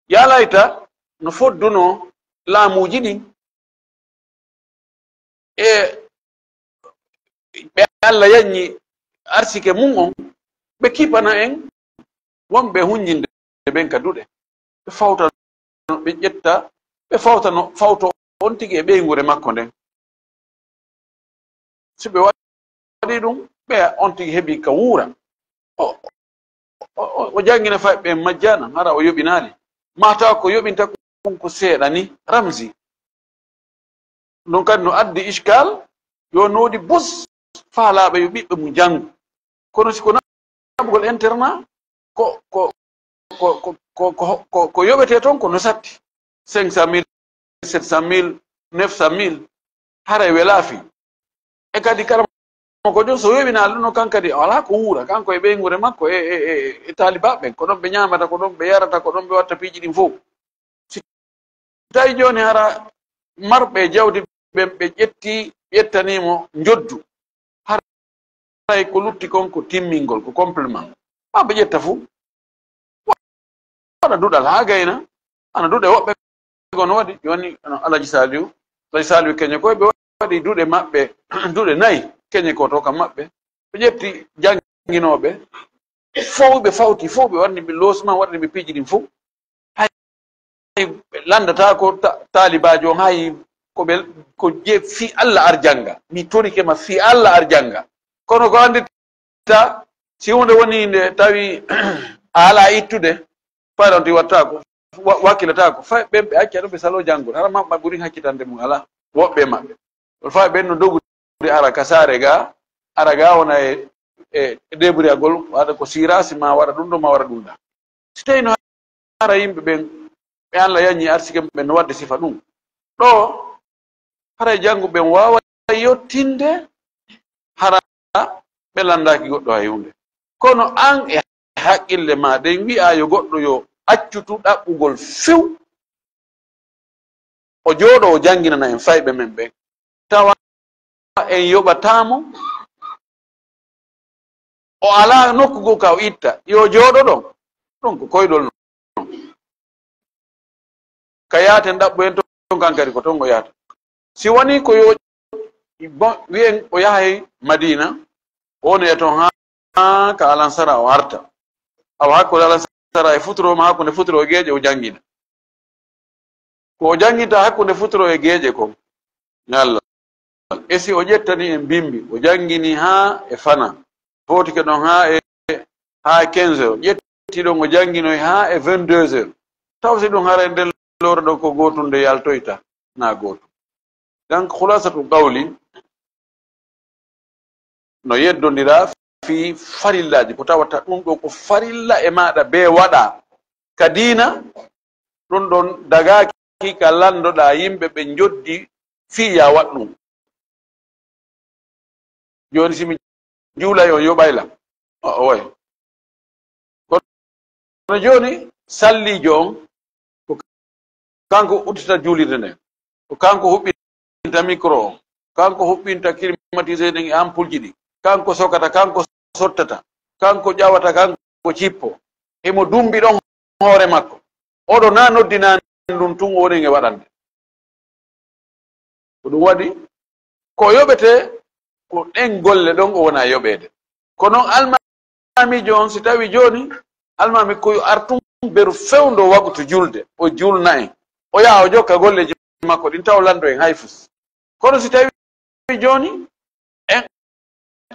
Yaalayta no fodduno laamuuji ɗin e ɓe Allah yanyi arsike mum on, ɓe kipana en wonɓe huññinde ɓen ka duɗe. Ɓe fawta, ɓe ƴetta, ɓe fawta no fawto on tigi e ɓeynguure makko nden. Si ɓe waɗi ɗum, ɓe on tigi heɓi ka wuura. O, o, o, o janngina fay ɓe majjana, hara o yoɓinaali. Mata ko yoɓinta ɗum ko seeɗa ni, ramzi. Ɗum kadi no addi iskal, yo noodi bus faalaaɓe yo ɓiɓɓe mum janngu. Kono si ko naɓugol internat, ko, ko, ko yoɓetee toon ko no satti. Cinq cent mille, sept cent mille, neuf cent mille, haray welaa fii. E kadi kala mo ko jom so weɓinaali ɗum, kan kadi o alaa ko wuura, kanko e ɓeynguure makko, e, e, e, e taalibaaɓe ɓen, ko ɗon ɓe ñaamata, ko ɗon ɓe yarata, ko ɗon ɓe watta piiji ɗin fof. Si tawi jooni hara marɓe jawdi ɓen ɓe ƴetti, ƴettanii mo njoddu, haray ko lutti kon ko timmingol, ko complément. Maa ɓe ƴetta fof. Waɗa duɗal haa gayna, ana duɗe woɓɓe ko no waɗi, jooni no Alaji Saliu, Alaji Saliu Keñe koy ɓe waɗi duɗe maɓɓe, duɗe nayi Keñe ko to kam maɓɓe. Ɓe ƴetti jannginooɓe, fow ɓe fawti, fow ɓe waɗani ɓe logement, waɗani ɓe piiji ɗin fow. Hay ɓe lanndataako ta-, taalibaajo on, hay ko ɓe, ko je fii Alla arjannga. Mi torike ma fii Alla arjannga. Kono ko anndi ta, si huunde woni nde tawi a alaa ittude, fayda on ti wattaako, wa-, wakkilataako. Fay ɓen ɓe acca ɗum ɓe saloo janngol. Hara maɓɓe ɓuri hakkitande mum alaa. Woɓɓe e maɓɓe. Fay ɓen no dogudi ara ka saare ga, ara ga wona e, e, e debriyagol, waɗa ko siira, si ma waɗa ɗum ɗo, ma waɗa ɗum ɗa. Si tawi no hara yimɓe ɓen, ɓe Alla yanyi arsike ɓen no waɗde sifa ɗum. Ɗo, haray jannguɓe ɓen waaway yottinde hara ɓe lanndaaki goɗɗo hay huunde. Kono an e haqqille ma ɗen wi'a yo goɗɗo yo accutu ɗaɓɓugol few, o jooɗo o jannginana en fayɓe men ɓen. Tawa en yoɓataa mo, o alaa nokku goo ka o itta, yo jooɗo ɗon. Ɗum ko koyɗol non. Ka yaaten ɗaɓɓoyen ton, kan kadi ko ton o yaata. Si wonii ko yo, bon, wi'en o yahay Madiina, o woni e ton haa, haa ka alansara o arta. Awa hakkunde alansara e futuro ma, hakkunde futuro e geeƴe o janngina. Ko o jannginta hakkunde futuro e geeƴe kon, ñalla. E si o ƴettani en bimbi, o janngini haa e fana, footike ɗon haa e, haa e quinze heures, ƴetti ɗon o jannginoy haa e vingt-deux heures. Taw si ɗum haray nden lowre ɗon ko gootum nde yaltoyta, na gootum. Donc, khulasatu qawli, no yeddondiraa fii farillaaji, ko tawata ɗum ɗoo ko farilla e maaɗa bee waɗaa ka diina, ɗum ɗon dagaaki ka lanndoɗaa yimɓe ɓe njoddi fii yaa waɗ ɗum. Jooni si mi juulay on yoɓay lan. O, o way. Kono jooni salliijo on, ko kanko uddita juulirde nden. Ko kanko huɓɓinta micro on. Kanko huɓɓinta climatiseur ɗin e ampoulleji ɗin. Kanko sokata, kanko sottata. Kanko ƴawata, kanko cippo. Himo dumbi ɗon hoore makko. Oɗo na noddinaani ɗum tun o woni e waɗande. Ko ɗum waɗi, ko yoɓete, ko ɗen golle ɗon o wona yoɓeede. Ko non almaamiijo on, si tawi jooni, almaami ko yo artun beru fewndo wagutu julde, o julna en, o yaha o jokka golleeji makko ɗin, taw lanndo en hay fus. Kono si tawi jooni, en,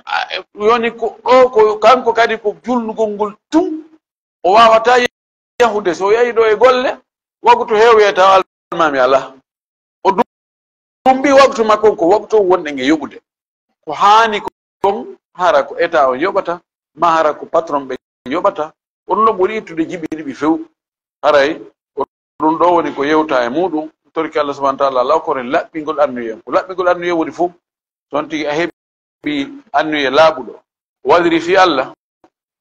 a, e, woni ko ɗo, ko kanko kadi ko julnugol ngol tun, o waawata yahude. So o yahi ɗo e golle, wagutu heewoye taw almaami alaa. O dumbi waktu makko on, ko waktu on wonɗen e yoɓude. Ko haani kon, hara ko état on yoɓata, maa hara ko patron ɓe yoɓata. Kono non ɓuri ittude jiɓi ɗiɗi few. Haray ko ɗum ɗo woni ko yewta e muɗum. Torki Allah subhanahu wa ta'ala law koren laɓɓingol annuye on. Ko laɓɓingol annuye woni fof. Son tigi a heɓi annuye laaɓuɗo. Waliri fii Allah,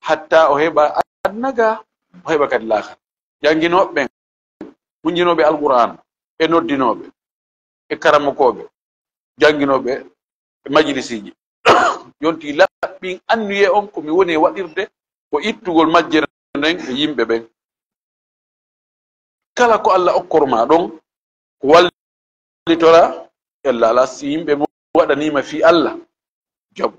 hatta o heɓa aduna ga, o heɓa kadi laakara. Jannginooɓe ɓen, hunjinooɓe Alqur'aan, e noddinooɓe, e karamokooɓe, jannginooɓe e majlisiiji. Yonti laɓɓin annuye on ko mi woni e waɗirde, ko ittugol majjere nden e yimɓe ɓen. Kala ko Allah okkor ma ɗon, ko wallitora, ella ala si yimɓe mo waɗaniima fii Allah, jaɓu.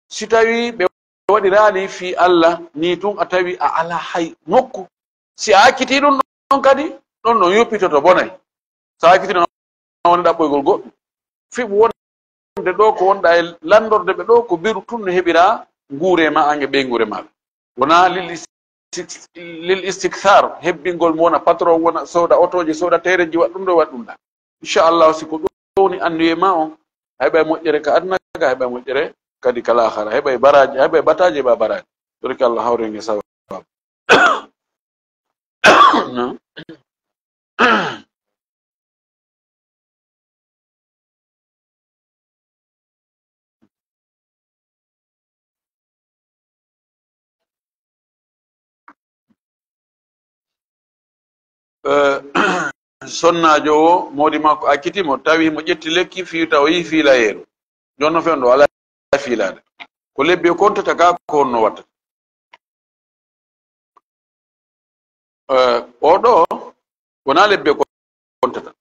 Si tawii ɓe waɗiraali fii Allah, nii tun a tawi a ala hay nokku. Si a accitii ɗum ɗon kadi, ɗon ɗon yoppitoto bonay. So a accitii ɗon, a woni ɗaɓɓoygol goɗɗum. Fiɓu wonde ɗo ko wonɗa e lanndorde ɓe ɗo, ko beru tun no heɓira nguure ma an e ɓeynguure ma. Wonaa lil istik-, lil istikthar, hebbingol mo wona patron, wona sooda otooji, sooda terenji, waɗ ɗum ɗo, waɗ ɗum ɗa. Inchallahu, si ko ɗo woni annuye ma on, a heɓay moƴƴere ka aduna ga, a heɓay moƴƴere kadi ka laahara, a heɓay baraaji, a heɓay bataaji, a heɓa baraaji. Torki Allah hawren e sawabu. No? Eh, sonnaajo o, moodi makko acciti mo, tawi mo ƴetti lekki, fiita o yihi fiilayeeru. Jooni no fewndo, alaa fiilaade. Ko lebbi o kontata ka, ko honno watta? Eh, o ɗo, wonaa lebbi o kontata.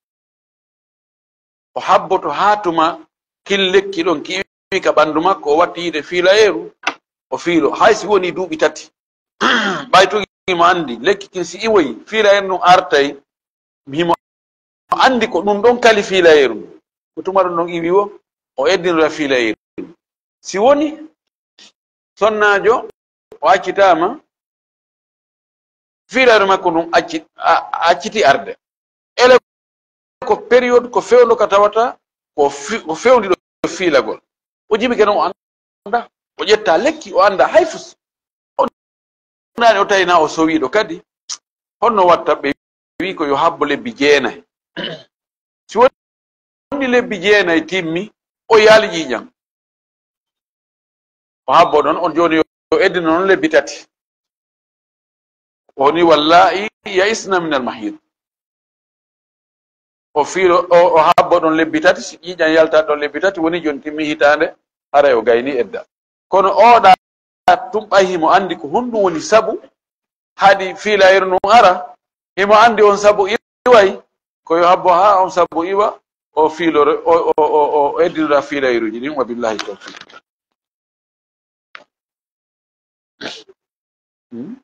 O habboto haa tuma kin lekki ɗon ki iwi ka ɓandu makko, o watti yiide fiilayeeru, o fiilo. Hay si woni duuɓi tati, ɓay tun himo anndi lekki kin si iwoyi, fiilayeeru ndun artay, himo anndi ko ɗun ɗon kali fiilayeeru ndun. Ko tuma ɗun ɗon iwi o, o eddinora fiilayeeru. Si woni sonnaajo o accitaama, fiilaare makko ndun acci-, a, a acciti arde. Ele ko période, ko fewndo ka tawata ko fi-, ko fewndiɗo fiilagol. O jibike non, o annda, o ƴetta lekki, o annda hay fus. O naani o tawina o sowiiɗo kadi. Honno watta? Ɓe wi ko yo habbo lebbi jeenay. Si woni lebbi jeenay timmi, o yaali ƴiiƴan. O habbo ɗon, on jooni yo eddino non lebbi tati. O ni, "Wallahi ya isna min al mahid." O fiilo, o, o habbo ɗon lebbi tati, si ƴiiƴan yalta ɗon lebbi tati, woni jooni timmi hitaande, haray o gayni edda. Kono oɗa tum ɓay himo anndi ko honɗum woni sabu haɗi fiilayru ndun ara. Himo anndi on sabu iway, ko yo habbo haa on sabu iwa, o fiilore, o, o, o, o eddinora fiilayruuji ɗin, wa billahi tawfiq. Hmm?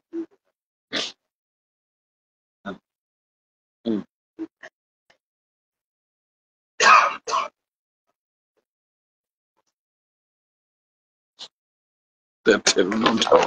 Hmm. Tel, tel, non taw.